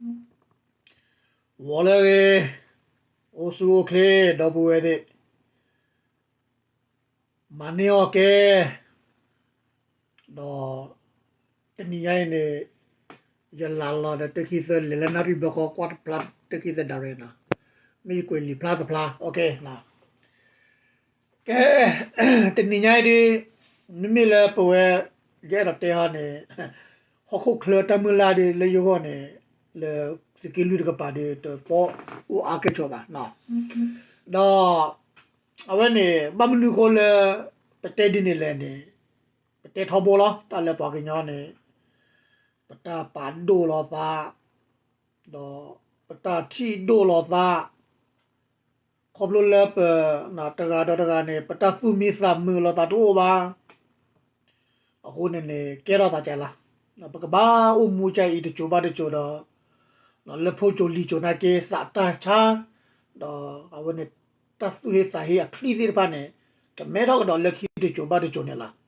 ဂီၤလၢအဂ့ၤ, အိၣ်ဆူၣ်အိၣ်ချ့ ဒီပုၢ်ဝဲၢ်သ့ၣ်, မၤန့ၢ်အီၣ်ကဲ, ဒီး တနံၤညါအံၤန့ၣ် ယလၤလီၤဒီးတၢခံသၢ လဲၤလၢနၣ်ရံၣ်ဘျီဃီ ကွၢ်တဖျါတၢခံသၢ direct နီၤ, မ့ၢ်ယကွဲးလံာ်ဖျါတဖျါ OK နီၤ. ကဲ, တနံၤညါအံၤဒ် မ့မ့ၢ်လၢပဝဲ ယအဲၣ်ဒိးတဲဟီန့ၣ် ဟီၣ်ခိၣ်ချၢတၢ်မုၢ်လၢ်ဒ်လၢယဂီၢ်န့ၣ် လၢသုးက့လွံၢ်တကပၤဒ် တပီၢ်အိၣ်အါကဲၣ်ဆိးဘၣ်နီၤ, ဒီး အဝဲန့ၣ် ဘၣ်မနုၤအဃိလၢ ပတဲဒ်န့ၣ်လဲၣ်န့ၣ် ပတဲထီဘိလီၤ. တၢ်လၢပှၤကညီန့ၣ် ပတၢ်ပာ်ဒိၣ်လီၤသး, ဒီးပတၢ်ထံၣ်ဒိၣ်လီၤသး, ခီဖျိလၢပ တဂၤဒီးတဂၤန့ၣ် ပတၢ်သူၣ်မံသးမုာ်လီၤသးတအိၣ်ဘၣ်. အဃိန့ၣ်န့ၣ် ကဲထီၣ်သးကဲလီၤ. ပကဘၣ်အိၣ်မူကဲအံၤတစိၤဘၣ်တစိၤဒီး လၢဖိစိၤလံၤစိၤနာ်က့ သးတၢ်ဆါ, ဒီးအဝဲန့ၣ် တၢ်သူၣ်ဟ့သးဟ့အချံသ့ၣ်တဖၣ်န့ၣ် ကမဲထီၣ်ကဒီးလၢခံတစိၤဘၣ်တစိၤန့ၣ်လီၤ.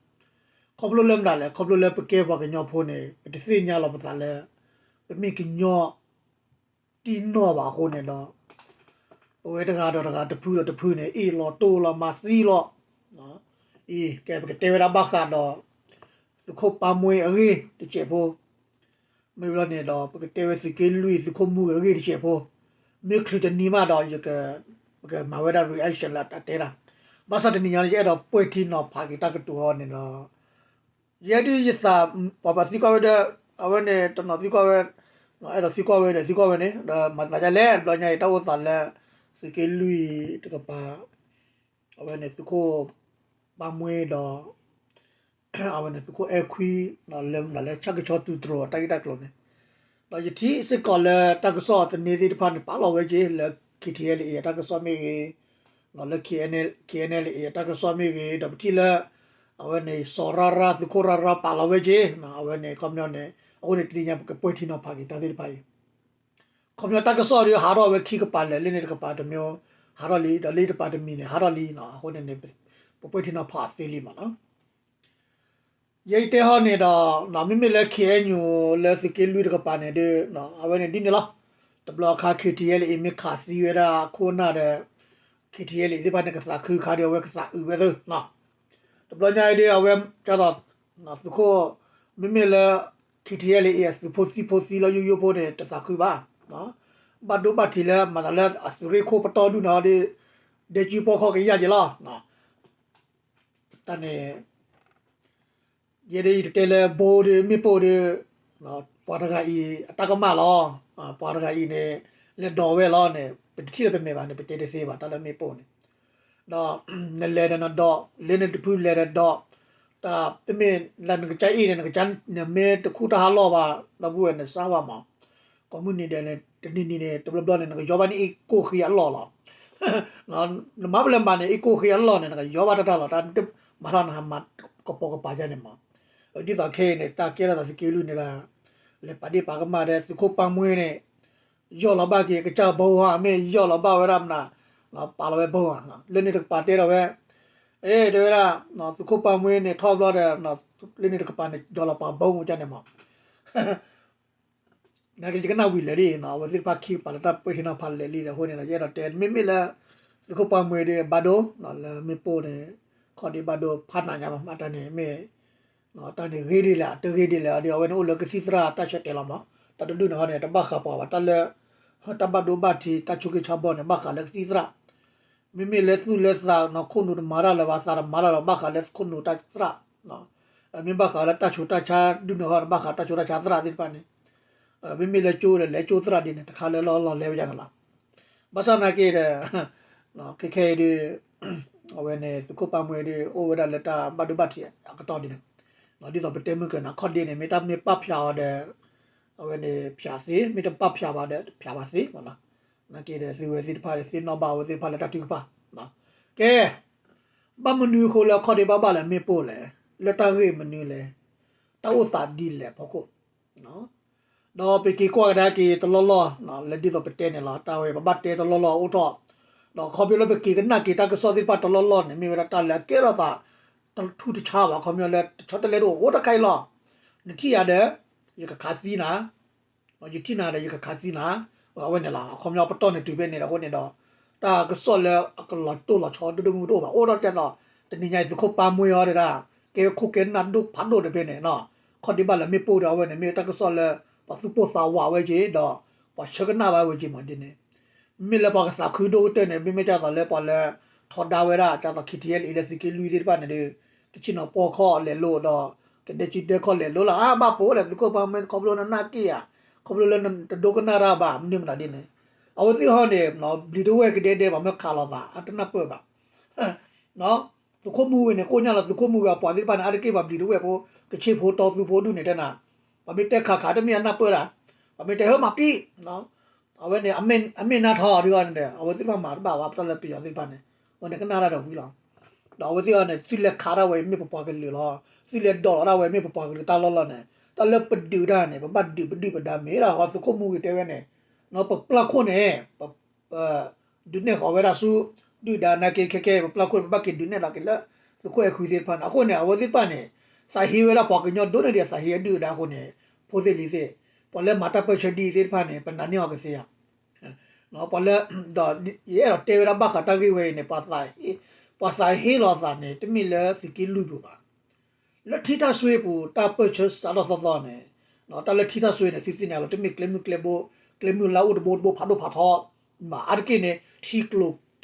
ခီဖျိလၢမတၤလဲၣ်, ခီဖျိလၢပကဲပှၤကညီဖိန့ၣ် ပတသ့ၣ်ညါလီၤပသးလၢ ပမ့ၢ်ကညီ တံၢ်နီၢ်ဘၣ်အဃိန့ၣ်ဒီး ပဝဲတဂၤဒီးတဂၤတဖုဒီးတဖုန့ၣ် အ့ၣ်လီၤတိၢ်လီၤမၤသံလီၤ. အံၤ ကဲ ပကတဲဝဲဒၣ်ဘၣ်ဃးဒီး သုးခိၣ်ပၢ်မှ့အဂ့ၢ်တစဲးဖိ, မ့ၢ်ဝံၤလီၤန့ၣ်ဒီး ပကတဲဝဲသုးက့လွံၢ်သုးခိၣ်မုၢ်အဂ့ၢ်တစဲးဖိ, မ့ၢ်ချုးတနံၤမးဒီး ပကမၤဝဲဒၣ် reaction လၢအတၢ်တဲဒၣ်, ဘၣ်ဆၣ်တနံၤညါန့ၣ် ယအဲၣ်ဒိးပှဲၤထံနီၤဖးက့ၤတၢ်ကတိၤအီၤန့ၣ်ဒီး ယဲဒ်ယသး ပှၤပှၤသံကွၢ်ဝဲဒီး အဝဲန့ၣ်တနီၤသံကွၢ်ဝဲ, အဲၣ်ဒိးသံကွၢ်ဝဲဒီးသံကွၢ်ဝဲန့ၣ် ဒီးမၤသးဒ်လဲၣ် တဘျီညါအံၤ တၢ်အိၣ်သးလၢ သုးက့လွံၢ်တကပၤ အဝဲန့ၣ်သုးခိၣ်ပၢ်မှ့ဒီး အဝဲန့ၣ်သုးခိၣ်အဲၣ်ခွံ လၢမတၤလၢဆၣ်ကဆီသူတြိၤတၢ်ဂ့ၢ်တၢ်ကျိၤန့ၣ်, ဒီးယထံၣ်စ့ၢ်ကီးလၢတၢ်ကစီၣ်သန့သ့ၣ်တဖၣ်န့ၣ် ပာ်လီၤဝဲက့ၤလၢ K T L A အတၢ်ကစီၣ်မ့ၢ်ဂ့ၤ, လၢ K N L, K N L A အတၢ်ကစီၣ်မ့ၢ်ဂ့ၤ, ဒီးပထံၣ်လၢ အဝဲန့ၣ် စီၤရၢ်ရၢ် သုးခိၣ်ရၢ်ရၢ် ပာ်လီၤဝဲက့ၤ အဝဲန့ၣ် ခီပညီန့ၣ် အဃိန့ၣ် တနံၤညါပကပှဲၤထံနီၤဖးက့ၤတၢ်သ့ၣ်တဖၣ်အံၤ ခီပညီတၢ်ကစီၣ်ဒီးဟးထီၣ်ဝဲခံကပၤလၢာ် လၢန့ၣ်တကပၤတမံၤ ဟးထီၣ်လံ ဒီးလၢတကပၤတမံၤန့ၣ် ဟးထီၣ်လံ အဃိန့ၣ်န့ၣ် ပပှဲၤထံနီၤဖးအီၤသ့လံမးနီၤ. ယဲအံၤတဲဟီန့ၣ်ဒီး မ့မ့ၢ်လၢ K N U လၢသုးက့လွံၢ်တကပၤန့ၣ်ဒီး အဝဲန့ၣ်ဒ်န့ၣ်လီၤ. တဘျီအခါ K T L A မ့ၢ်ခးသံဝဲဒၣ်ခိၣ်နၢ်ဒီး K T L A သ့ၣ်တဖၣ်န့ၣ် ကသးခုခါဒီး အဝဲကသးအုးဝဲသ့ၣ် တဘျီညါအံၤဒီး အဝဲကၢ်သိး သုးခိၣ် မ့မ့ၢ်လၢ K T L A အသုးဖိသံဖိသံလီၤယိယိဖိန့ၣ် တသးခုဘၣ်. ဘၣ်ဒိဘၣ်ထံးလၢမၤသးလၢအသုးရ့ၣ်ခိၣ်ပတီၢ်ဒုၣ်နီၤဒီး ဒဲကၠံပီခီၣ်ကယၢ်က့ၤလီၤ. တၢ်န့ၣ် ယဲဒၣ်အံၤတတဲလၢဘိဒီးမ့ၣ်ပိၢ်ဒီး ပှၤတဂၤအံၤအတၢ်ကမၣ်လီၤ. ပှၤတဂၤအံၤန့ၣ် လဲၤဒိးဝဲလီၤန့ၣ် ပတထံၣ်လၢပမဲာ်ဘၣ်န့ၣ် ပတဲတသ့ဘၣ် တၢ်လၢမ့ၣ်ပိၢ်န့ၣ် ဒီး နလဲၤဒီးနဒိး လၢနတဖုလဲၤဒီးဒိး တၢ်တမ့ၢ်လၢနကစၢ်အ့ၣ်န့ၣ် နကစၢ်နမ့ၢ်တခူၣ်တၢ်ဟးလီၢ်ဘၣ် ဒီပုၢ်ဝဲၢ်နစၢ်ဝဲမး ကိးမုၢ်နံၤဒဲးန့ၣ် တနံၤနံၤန့ၣ် တဘျီဘျီန့ၣ် နကယီဘၣ်န့ၣ်အ့ၣ်ကိၢ်ဃံအလီၢ်လီၤ. နမၤပလဲၤမၤန့ၣ် အ့ၣ်ကိၢ်ဃံအလီၢ်န့ၣ် နကယီဘၣ်တၢ်တၢ်လီၤ တၢ်မၤထီၣ်နဟးမၤကပိာ်ကပၤယါန့ၣ်မး. ဒ်သိးခဲအံၤန့ၣ် တၢ်ကဲထီၣ်သးသုးက့လွံၢ်န့ၣ်လၢ လဲၤပာ်ဒ့ၣ်ပာ်ကမၣ်ဒီးသုးခိၣ်ပၢ်မှ့န့ၣ် ယီၢ်လီၤဘၣ်က့ၤကစၢ်ဘီဧါ မ့ၢ်ယီၢ်လီၤဘၣ်ဝဲဒၣ်မနုၤ ပာ်လီၤဝဲဘီဧါ လၢန့ၣ်တကပၤတဲဒီးဝဲ အ့ တဲဝဲဒၣ် သုးခိၣ်ပၢ်မှ့န့ၣ် ထီၣ်ဘျီဒီး လၢန့ၣ်တကပၤန့ၣ် ဒီးလီၤပာ်ဘီမူကန့ၣ်မး နာ်က့ ယကနၣ်ဝံၤလၢာ်လံနီၤ အဝဲသ့ၣ်တဖၣ်ခံကပၤလၢတၢ်ပှဲၤထံနီၤဖးလၢာ်လံဒီးအဃိန့ၣ်ဒီး ယအဲၣ်ဒိးတဲ မ့မ့ၢ်လၢ သုးခိၣ်ပၢ်မှ့ဒီးဘၣ်ဒိ လၢမ့ၣ်ပိၢ်န့ၣ် ခီၣ်ဒ့ဘၣ်ဒိဖးနးညါမး အတၢ်န့ၣ်မ့ၢ် တၢ်န့ၣ်ဂ့ၤဒ်လဲၣ် တဂ့ၤဒ်လဲၣ်ဒီး အဝဲန့ၣ်အိၣ်လၢကသံၣ်သရၣ်တၢ်ဆၢတဲာ်လီၤမး တၢ်တဒူၣ်န့ၣ်ဟီန့ၣ် တဘၣ်ဃးပှၤဘၣ် တၢ်လၢ တၢ်ဘၣ်ဒိဘၣ်ထံး တၢ်ဆိၣ်ဂ့ၤဆါဘီန့ၣ် ဘၣ်ဃးလၢကသံၣ်သရၣ် မ့မ့ၢ်လၢသူၣ်လၢသးနီၤ ခိၣ်နူာ်တမၤတၢ်လၢၤဘၣ် သးတမၤတၢ်လၢၤ ဘၣ်ဃးလၢခိၣ်နူာ်တၢ်သရၣ် မ့ၢ်ဘၣ်ဃးလၢတၢ်ဆူးတၢ်ဆါဒုးန့ၣ်ဟီ ဘၣ်ဃးတၢ်ဆူးတၢ်ဆါသရၣ်သ့ၣ်တဖၣ်န့ၣ် မ့မ့ၢ်လၢကၠိဒီး လဲၤကၠိသရၣ်ဒ်န့ၣ် တခါလၢလီၢ်လီၢ်လဲၤဝဲဒၣ်န့ၣ်လီၤ. ဘၣ်ဆၣ်နာ်က့ဒီး ခဲခဲအံၤဒီး အဝဲန့ၣ် သုးခိၣ်ပၢ်မှ့ဒီး အိၣ်ဝဲဒၣ်လၢတၢ်ဘၣ်ဒိဘၣ်ထံးအကတီၢ်ဒ်န့ၣ် ဒ်သိးပတဲမုၢ်ကနၣ်ခီၣ်ဒ့န့ၣ် မ့ၢ်တၢ်မ့ၢ်ပာ်ဖျါအီၤဒီး အဝဲန့ၣ်ဖျါသ့ မ့ၢ်တပာ်ဖျါဘၣ်ဒီး ဖျါဘၣ်သ့ နာ်က့ဒီး သုဝဲသ့ၣ်တဖၣ် သ့ၣ်နီၣ်ဘၣ်ဝဲသ့ၣ်တဖၣ်လၢတၢ်ထုကဖၣ် ကဲ ဘၣ်မနုၤအဃိလၢခီၣ်ဒ့ဘၣ်ဘၣ်လၢမ့ၣ်ပိၢ်လဲၣ် လၢတၢ်ဂ့ၢ်မနုၤလဲၣ် တၢ်အိၣ်သးဒ်လဲၣ်ဖီခိၣ် ဒီးပက့ၤကွၢ်ကဒါက့ၤတလီၢ်လီၢ် လၢဒ်သိးပတဲန့ၣ်လီၤ တၢ်ဝဲပဘၣ်တဲတလီၢ်လီၢ်အိၣ်ထီၣ် ဒီးခီဖျိလၢပက့ၤကနၣ်က့ၤတၢ်ကစီၣ်သ့ၣ်တဖၣ်တလီၢ်လီၢ်န့ၣ် မ့ၢ်ဝဲဒၣ်တၢ်လၢအကဲထီၣ်သး တထူတဆါဘၣ် ခီဖျိလၢတဆီတလဲတအိၣ်အိၣ်တခါအံၤလီၤ နထံၣ်ယၤဒီး ယကခးသံနၤ ယထံၣ်နၤဒီးယကခးသံနၤ, အဝဲန့ၣ်လီၤ. အခီပညီပတီၢ်န့ၣ်တုၤဖဲန့ၣ်ဒီးအဃိန့ၣ်ဒီး တၢ်ကစီၣ်လၢအကလီၤတိၢ်လီၤဆီဒိၣ်ဒိၣ်မုၢ်မုၢ်တအိၣ်ဘၣ်. အိၣ်ဒီးကဲသိး တနံၤညါအံၤသုးခိၣ်ပၢ်မှဲအီၤတဒၣ် ကဲခိၣ်ကဲနၢ်ဒိၣ်ဖးဒိၣ်တဖဲန့ၣ် ခီၣ်ဒံးဘၣ်လၢမ့ၣ်ပိၢ်ဒီးအဝဲန့ၣ် မ့ၢ်တၢ်ကစီၣ်လၢ ပှၤသူၣ်ပိၢ်သးဝးဝဲက့ၤဒီး ပှၤဆၢကနၣ်ဘၣ်ဝဲက့ၤမးဒ်န့ၣ် မ့မ့ၢ်လၢပှၤကသးခုဒိၣ်ကတၢၢ်န့ၣ် မ့မ့ၢ်ကဲသိးလၢပှၤလၢ ထီဒါဝဲဒၣ် ကဲသိး ခံထံၣ်အဲလံ လၢသုးက့လွံၢ်သ့ၣ်တဖၣ်န့ၣ်ဒီး ကဆ့ၣ်နီၤပီၢ်ခီၣ်လဲၤလိၤဒီး ကဒဲကံဒဲခီၣ်လဲၤလိၤလီၤ. အါဘၣ်ပိာ်လၢသုးခိၣ်ပၢ်မှဲ ခီဖျိနနာ်က့ၢ်ဧါ, ခီဖျိလၢနတဒိကနၣ်တၢ်ဘၣ် မနုၤမတၤဒ်န့ၣ် အဝဲသ့ၣ်ဟီန့ၣ် ဘျံးတဝဲၢ်ကဒဲဒဲ ပှၤမ့ၢ်ခးလိာ်သး အတနၢ်ပၢၢ်ဘၣ် သုးခိၣ်မူဂ့ၤန့ၣ် ကိၣ်ညါလီၤ သုးခိၣ်မူဂ့ၤအပှၤသ့ၣ်တဖၣ်န့ၣ် အါတက့ၢ်ပှၤဘျံးတဝဲၢ်ဖိ ကဆ့ဖိတီသူဖိဒူၣ်န့ၣ်တဲနၤ, ပှၤမ့ၢ်တဲခးခးတမ့ၢ်အနၢ်ပၢၢ်ဒၣ်, ပှၤမ့ၢ်တဲဟၢမၤပံၣ်, အဝဲန့ၣ် အမ့ၢ်နါထီဒ်အီၤန့ၣ်ဒီး အဝဲသ့ၣ်တဖၣ်မၤတဘၣ်ဝဲ ပတၢ်လၢပယီၤသ့ၣ်တဖၣ်န့ၣ် အဝဲန့ၣ်ကနၣ်တၢ်ဒီးဝံၤလီၤ. ဒီးအဝဲသ့ၣ်အီၤန့ၣ် သုလဲၤခးဒၣ်ဝဲမ့ၢ်ပပှၤကလုာ်လီၤ, သုလဲၤဒိးလီၤဒၣ်ဝဲမ့ၢ်ပပှၤကလုာ်တၢ်လီၢ်လီၤန့ၣ် တၢ်လၢပဒုးတၢ်န့ၣ် ပဘၣ်ဒုးပဒုၣ်ပဒါမ့ၢ်ဒၣ်ဟီသုးခိၣ်မူဂ့ၤတဲဝဲန့ၣ်, ပပျၢ်ခိၣ်န့ၣ် ဒုးနဲၣ်ဃီၤဝဲဒၣ်ဆူ ဒုၣ်ဒါနာ်က့ခဲခဲ ပပျၢ်ခိၣ်န့ၣ် ပဘၣ်က့ၤဒုးနဲၣ်လီၤက့ၤလၢ သုးခိၣ်အဲၣ်ခွံသ့ၣ်တဖၣ်န့ၣ် အဃိန့ၣ် အဝဲသ့ၣ်တဖၣ်န့ၣ် သးဟ့ဝဲဒၣ်ပှၤကညီဒိၣ်န့ၢ်ဒံးအသးဟ့အဒုၣ်အဒါအဃိန့ၣ် ဖိသ့ၣ်လံၤသ့ၣ် ပှၤလၢမၤတၢ်ပၢၢ်ဆၢဒ်အံၤသ့ၣ်တဖၣ်န့ၣ် ပနာ်န့ၢ်အီၤကသ့ဧါ ပှၤလၢ ဒီး ယအဲၣ်ဒိးတဲဝဲဒၣ်ဘၣ်ဃးတၢ်ဂ့ၢ်ဝဲအံၤန့ၣ် ပှၤသးဟ့လီၤအသးန့ၣ် တမ့ၢ်လၢသုးက့လွံၢ်ပူၤဘၣ်. လၢထံတၢ်ဆွ့ပူၤ တၢ်ပၢၢ်ဆၢစးထီၣ်သီသီန့ၣ် တၢ်လၢထံတၢ်ဆွ့န့ၣ် သုသ့ၣ်ညါလီၤ တမ့ၢ်ကျဲမုၢ်ကျဲဘိ ကျဲမုၢ်လၢအိၣ်တဘိတဘိဖးဒိၣ်ဖးထီ မးအါတက့ၢ်န့ၣ် ထံ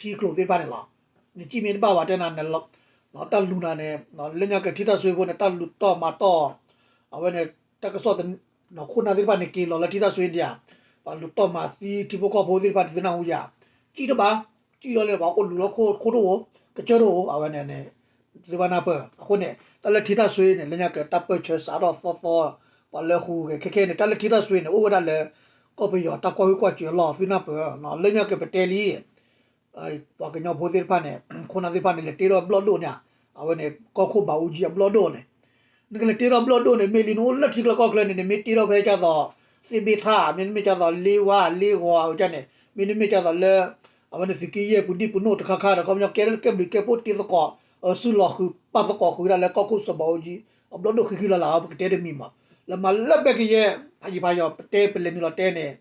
ကျိၤသ့ၣ်တဖၣ်န့ၣ်လီၤ. နစံၣ်မ့ၢ်တဘၣ်ဘၣ်တဲနၤ တၢ်လူၤနၤန့ၣ် လၢညါက့ၤထံတၢ်ဆွ့ဖိန့ၣ် တၢ်လူၤတီၢ်မၤတီၢ် အဝဲန့ၣ် တၢ်ကစီၣ် ခိၣ်နၢ်သ့ၣ်တဖၣ်န့ၣ် က့ၤလီၤလၢထံတၢ်ဆွ့ဒံးဧါ, ပှၤလူၤတီၢ်မၤသံထံဖိကီၢ်ဖိသ့ၣ်တဖၣ်န့ၣ် သုနၢ်ဟူဧါ, စံၣ်တဘၣ်, စံၣ်လီၤလၢပှၤအိၣ်လူၤလီၤခိၣ်တအိၣ်, ကစၢၢ်တအိၣ် အဝဲန့ၣ်န့ၣ် သုဘၣ်နၢ်ပၢၢ် အဃိန့ၣ် တၢ်လၢထံတၢ်ဆွ့န့ၣ် လၢညါက့ၤတၢ်ပၢၢ်ဆၢစးထီၣ်သီသီ ပှၤလၢဟူးဂဲၤခဲခဲန့ၣ် တၢ်လၢထံတၢ်ဆွ့န့ၣ် အိၣ်ဝဲဒၣ်လၢ ကီၢ်ပယီၤတၢ်ကွၢ်ဟုၣ်ကွၢ်စူၣ်အလီၢ် သုနၢ်ပၢၢ် လၢညါက့ၤပတဲလံ ပှၤကညီဖိသ့ၣ်တဖၣ်န့ၣ် ခိၣ်နၢ်သ့ၣ်တဖၣ်န့ၣ် လဲၤတ့ထီၣ်ဘျီၣ်ဒိၣ်န့ၣ် အဝဲန့ၣ် ကီၢ်ခိၣ်ဘးအူကၠံ အဘျီၣ်ဒိၣ်န့ၣ် နကလဲၤတ့ထီၣ်ဘျီၣ်ဒိၣ်န့ၣ် မ့ၢ်လံနအိၣ်လၢထံကျါကီၢ်ချၢန့ၣ် နမ့ၢ်တ့ထီၣ်ဖဲကၢ်သိး သ့ၣ်ဘ့ၣ်ထၣ် မ့တမ့ၢ်ကၢ်သိး လ့ဝါ လ့ဂီၤ အဝဲန့ၣ် မ့တမ့ၢ်ကၢ်သိးလၢ အဝဲန့ၣ်သုးက့ယဲၢ်ပူၤဒံၣ်ပူၤနိၣ်တခါခါဒီး ခီပညီကဲလၢကဲဘျုးကဲဖှိၣ်တ့သကိး စုလီၤဃုာ်ပာ်သကိးဃုာ်ဒၣ်လၢကီၢ်ခိၣ်စီၤဘးအူကၠံ အဘျီၣ်ဒိၣ်ဃံဃံလၤလၤ ပကတဲတမံၤမး လၢမၤလၢဘဲကယဲၢ် ဖးယံၤဖးယီၤ ပတဲပလဲၤနုာ်လီၤတဲန့ၣ်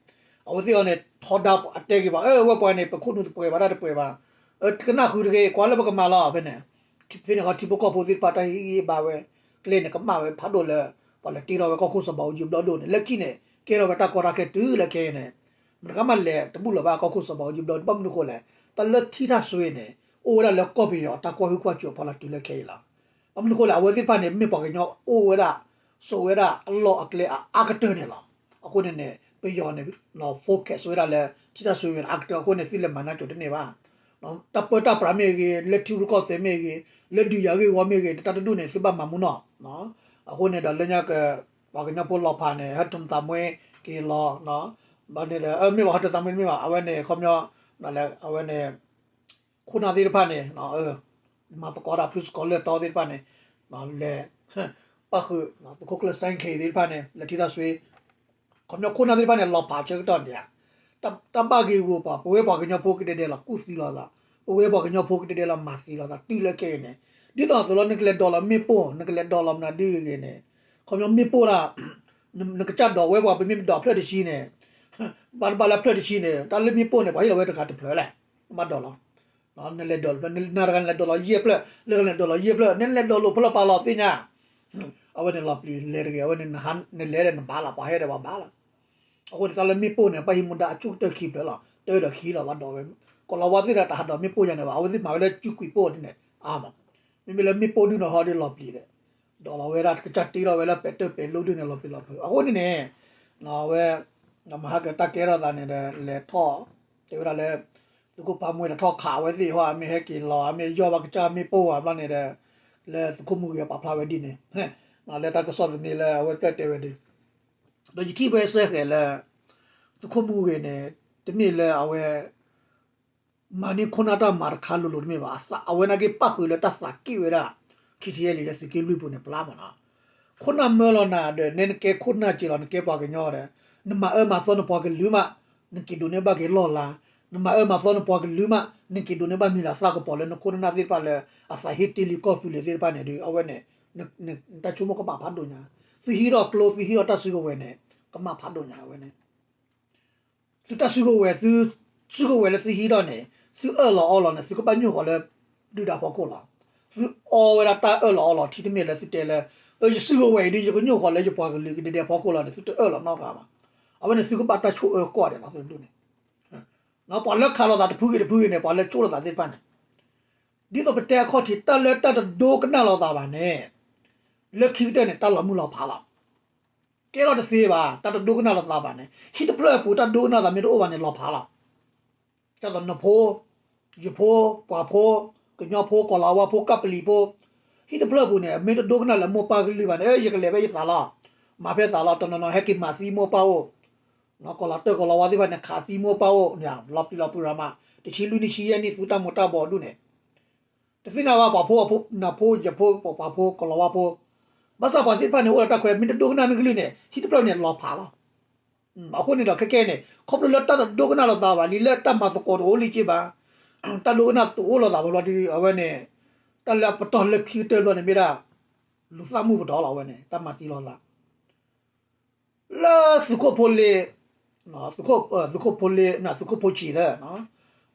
အဝဲသ့ၣ်အီၤန့ၣ် ထီဒါအတဲက့ၤဘၣ် အဝဲပှၤန့ၣ် ပခိၣ်နူာ်တပှဲၤဘၣ်တၢ်တပှဲၤဘၣ် တကနၣ်ဃုာ်တဂ့ၤ ကွၢ်လၢပကမၤလီၤ ဖဲန့ၣ် ဖဲန့ၣ်ခီ ထံဖိကီၢ်ဖိသ့ၣ်တဖၣ်တၢ်ဟ့ၣ်ဂံၢ်ဟ့ၣ်ဘါဝဲ ကျဲန့ၣ် ကမၣ်ဝဲဖးဒိၣ်လၢ ပှၤလဲၤတ့ထီၣ်ဝဲကီၢ်ခိၣ်စီၤဘးအူကၠံဘျီၣ်ဒိၣ်န့ၣ် လၢခံန့ၣ် ကဲထီၣ်ဝဲတၢ်ကီတၢ်ခဲတုၤလၢခဲအံၤန့ၣ် မတကမၣ်လဲၤတဘူၣ်လီၤဘၣ်ကီၢ်ခိၣ်စီၤဘးအူကၠံဘျီၣ်ဒိၣ် ဘၣ်မနုၤဃိလဲၣ် တၢ်လၢထံတၢ်ဆွ့န့ၣ် အိၣ်ဝဲဒၣ်လၢကီၢ်ပယီၤတၢ်ကွၢ်ဟုၣ်ကွၢ်စူၣ်အဖီလာ်တုၤလၢခဲအံၤလီၤ. ဘၣ်မနုၤဃိလဲၣ် အဝဲသ့ၣ်တဖၣ်န့ၣ် မ့ၢ်ပှၤကညီအိၣ်ဝဲဒၣ် စိာ်ဝဲဒၣ်အလီၢ်အကျဲအအါကတၢၢ်န့ၣ်လီၤ. အဃိန့ၣ်န့ၣ် ပယီၤန့ၣ် focus ဝဲဒၣ်လၢထံတၢ်ဆွ့ဝဲန့ၣ် အါကတၢၢ်အဃိန့ၣ် သုလဲၤမၤနၢၤကၠိတန့ၢ်ဘၣ် တၢ်ပၢတၢ်ပြးမ့ၢ်ဂ့ၤ လၢထံရူၢ်ကီၢ်သဲးမ့ၢ်ဂ့ၤ လၢဒုးယၤဂ့ၢ်ဝီမ့ၢ်ဂ့ၤ တၢ်တဒူၣ်န့ၣ် သုဘၣ်မၤမူနီၢ် အဃိန့ၣ်ဒီးလၢညါက ပှၤကညီဖိလီၤဖးန့ၣ် ဟဲတသးမွ့က့ၤလီၤ ဘၣ်န့ၣ်ဒီး မ့ၢ်ဘၣ်ဟဲတသးမွ့တမ့ၢ်ဘၣ် အဝဲန့ၣ် ခီပညီ အဝဲန့ၣ် ခိၣ်နၢ်သ့ၣ်တဖၣ်န့ၣ် မၤသကိးတၢ်ဖုစကီးလၢတီသ့ၣ်တဖၣ်န့ၣ် လဲၤ ပၣ်ဃုာ် သုးခိၣ်ကျၢၢ်စဲခ့သ့ၣ်တဖၣ်န့ၣ် လဲၤထံတၢ်ဆွ့ ခီပညီခိၣ်နၢ်သ့ၣ်တဖၣ်န့ၣ် လီၤဖးဆၢကတီၢ်ဒံးဧါ တၢ်ဘၣ်ဂ့ၤဂီၢ်ပှၤ ပဝဲပှၤကညီဖိကဒဲဒဲလီၤကူၣ်သံလီၤသး ပဝဲပှၤကညီဖိကဒဲဒဲလီၤမၤသံလီၤသး တုၤလၢခဲအံၤန့ၣ် ဒ်သိးသိးလီၤ နကလဲၤဒိးလီၤမ့ၣ်ပိၢ် နကလဲၤဒိးလီၤမနုၤဒ်ဂ့ၤဂ့ၤန့ၣ် ခီပညီမ့ၣ်ပိၢ်ဒၣ် နကစၢ်ဒိးဝဲပှၤ ပမ့ၢ်ပဒိးဖျၢၣ်တဆံန့ၣ် ဘၣ်တဘၣ်လၢဖျၢၣ်တဆံန့ၣ် တၢ်လၢမ့ၣ်ပိၢ်န့ၣ် ပှၤဟ့ၣ်လီၤဝဲတဂၤတဖျၢၣ်လဲၣ် နဘၣ်ဒိးလီၤ နလဲၤဒိးလီၤ နတဂၤနလဲၤဒိးလီၤယဲၢ်ဖျၢၣ် လၢဂၤလဲၤဒိးလီၤယဲၢ်ဖျၢၣ် နလဲၤဒိးလိာ်ဖဲလီၤပာ်လီၤသ့ၣ်ညါ အဝဲန့ၣ်လီၤပျံၤလဲၤတဂ့ၤ အဝဲန့ၣ် နလဲၤဒီးနဘၣ်လီၤ ပှၤဟဲဒီးပှၤဘၣ်လီၤ အဃိန့ၣ် တၢ်လၢမ့ၣ်ပိၢ်န့ၣ် ဘၣ်ဟံးမူဒါအဆိကတၢၢ်ခံဖျၢၣ်လီၤ တၢ်ဒီးခံလီၤ ဘၣ်ဒိးဝဲ ကီၤလၤဝါသ့ၣ်ဒီးတဟးဒိးမ့ၣ်ပိၢ်ယါန့ၣ်ဘၣ် အဝဲသ့ၣ်မၤဝဲလၢစုကွံာ်ပိၢ်ဒ်န့ၣ် အါမး မ့မ့ၢ်လၢမ့ၣ်ပိၢ်ဒုၣ်နီၢ်ဟီဒ်လီၤပျံၤဒီး ဒိးလီၤဝဲဒၣ်ကစၢ်တ့ထီၣ်ဝဲလၢပဲာ်တၢၢ်ပဲာ်လိဒုၣ်န့ၣ်လီၤပျံၤလီၤပျံၤ အဃိန့ၣ်န့ၣ် အဝဲ မဟါကတၢ်ကဲထီၣ်သးန့ၣ်ဒီး လဲၤထီၣ် တဲဝဲဒၣ်လၢ သုးခိၣ်ပၢ်မှဲဒီးထီၣ်ခးဝဲသ့ၣ်ဟီ အမ့ၢ်ဟဲက့ၤလီၤ အမ့ၢ်ယီၢ်ဘၣ်ကစၢ်မ့ၣ်ပိၢ်ဝဲဘျီန့ၣ်ဒီး လၢသုးခိၣ်မူဂ့ၤပာ်ဖျါဝဲဒ်န့ၣ် လၢတၢ်ကစီၣ်သန့လၢအဝဲပျၢၢ်တဲဝဲဒ် ဒီးယထံၣ်ဖဲစဲဃဲးလၢ သုးခိၣ်မူဂ့ၤန့ၣ် တမ့ၢ်လၢအဝဲ မၤန့ၢ်ခိၣ်နၢ်တၢ်မၤတခါလိၤလိၤတမ့ၢ်ဘၣ် အဝဲနာ်က့ပၣ်ဃုာ်လၢတၢ်သးက့ၣ်ဝဲဒၣ် ခံထံၣ်အဲလံ လၢသုးက့လွံၢ်ပူၤန့ၣ် ပျၢ်မးနီၤ ခိၣ်နၢ်မၢလီၤနၤဒီး နဲနကဲခိၣ်နၢ်က့လီၤ နကဲပှၤကညီဒီး နမၤအၢမၤသီနပှၤကလုာ်မး နက့ၤဒိးန့ၢ်ဘၣ်က့ၤလီၢ်လၤ နမၤအၢမၤသီနပှၤကလုာ်မး နက့ၤဒိးန့ၢ်ဘၣ်မံၤလၤသၣ်ကပီၤလၢနခိၣ်နၢ်သ့ၣ်တဖၣ်လၢ အသးဟ့တ့လံကီၢ်သူလ့ၤသ့ၣ်တဖၣ်န့ၣ်ဒီး အဝဲန့ၣ် နတၢ်ဆိကမိၣ်ကမၣ်ဖးဒိၣ်ညါ သုဟံးထီၣ်ကျိ သုဟံးထီၣ်တၢ်စုကဝဲၤန့ၣ် ကမၣ်ဖးဒိၣ်ညါအဝဲန့ၣ် သုတၢ်စုကဝဲၤ သုစုကဝဲၤလၢသုဟံးထီၣ်န့ၣ် သုအၢၣ်လီၤအီလီၤန့ၣ် သုကဘၣ်ညိၣ်ဃီၤလၢ ဒုၣ်ဒါဖီခိၣ်လီၤ. သုအီဝဲဒၣ်တၢ်အၢၣ်လီၤအီလီၤထံတမ့ၢ်လၢသုတဲလၢ ယစုကဝဲၤအံၤဒီး ယကညိၣ်ဃီၤလၢယပှၤကလုာ်ကဒဲကဒဲဖီခိၣ်လီၤန့ၣ် သုတအၢၣ်လီၤနီတဂၤဘၣ်. အဝဲန့ၣ်သုကဘၣ်တၢ်ဆိၣ်အၢကီၢ်ဒဲးလီၤ သုတဒူၣ်န့ၣ် ပှၤလၢခးလိာ်သးတဖုဂ့ၤတဖုဂ့ၤန့ၣ် ပှၤလၢကၠိလိာ်သးသ့ၣ်တဖၣ်န့ၣ် ဒ်သိးပတဲအခီၣ်ထံး တၢ်လၢတၢ်တဒိကနၣ်လိာ်သးဘၣ်န့ၣ် လၢခံကတၢၢ်န့ၣ် တၢ်လီၤမုၢ်လီၤဖးလီၤ. ကဲထီၣ်တသ့ဘၣ် တၢ်တဒိကနၣ်လိာ်သးဘၣ်န့ၣ် ဟံၣ်တဖျၢၣ်အပူၤ တၢ်ဒိကနၣ်သးမ့ၢ်တအိၣ်ဘၣ်န့ၣ် လီၤဖးလီၤ. ဒ်သိးနဖိ ယဖိ ပှၤဖိ ကညီဖိ ကီၢ်လၤဝါဖိ ကပလံၤဖိ ဟံၣ်တဖျၢၣ်အပူၤန့ၣ် မ့ၢ်တဒိကနၣ်လၢမိၢ်ပၢ်ကလုၢ်ဘၣ်န့ၣ် အဲ ယကလဲၤဖဲယသးလီၤ. မၤဖဲသးလီၤ တနီၤနီၤဟဲက့ၤမၤသံမိၢ်ပၢ်အိၣ် ကီၢ်လၤတၢၢ်ကီၢ်လၤဝါသ့ၣ်တဖၣ်န့ၣ် ခးသံမိၢ်ပၢ်အိၣ် လီၤပျံၤလီၤပူၤရၤမး တဆံလွံၢ်နံၣ်ဆံယဲၢ်နံၣ် သုတၢ်မူၤတၢ်ဘှီးဒူၣ်န့ၣ် တသ့ၣ်ညါဘၣ် ပှၤဖိ ဖိ နဖိ ယဖိ ပှၤဖိ ကီၢ်လၤဝါဖိ ဘၣ်ဆၣ်ပှၤသ့ၣ်တဖၣ်န့ၣ် အိၣ်ဒီးတၢ်ခွဲး မ့ၢ်တဒိကနၣ်နကလုၢ်န့ၣ် ဟံၣ်တဖျၢၣ်န့ၣ် လီၤဖးလီၤ. အဃိန့ၣ်ဒီး ခဲကဲန့ၣ် ခီဖျိလၢတၢ်တဒိကနၣ်လိာ်သးဘၣ်လံ လၢတၢ်မၤသကိးတအိၣ်လံက့ဘၣ် တၢ်ဒိကနၣ်တအိၣ်လိာ်သးဘၣ်ဘျီဒီး အဝဲန့ၣ် တၢ်လၢအပတီၢ်လၢခံကတၢၢ်ဘျီန့ၣ်မ့ၢ်ဒၣ် လူၤသၣ်မုၢ်ပတီၢ်လီၤ အဝဲန့ၣ် တၢ်မၤသံလိာ်သး လၢသုးခိၣ်ဖိလ့ သုးခိၣ်ဖိလ့ သုးခိၣ်ဖိဆံးလၢ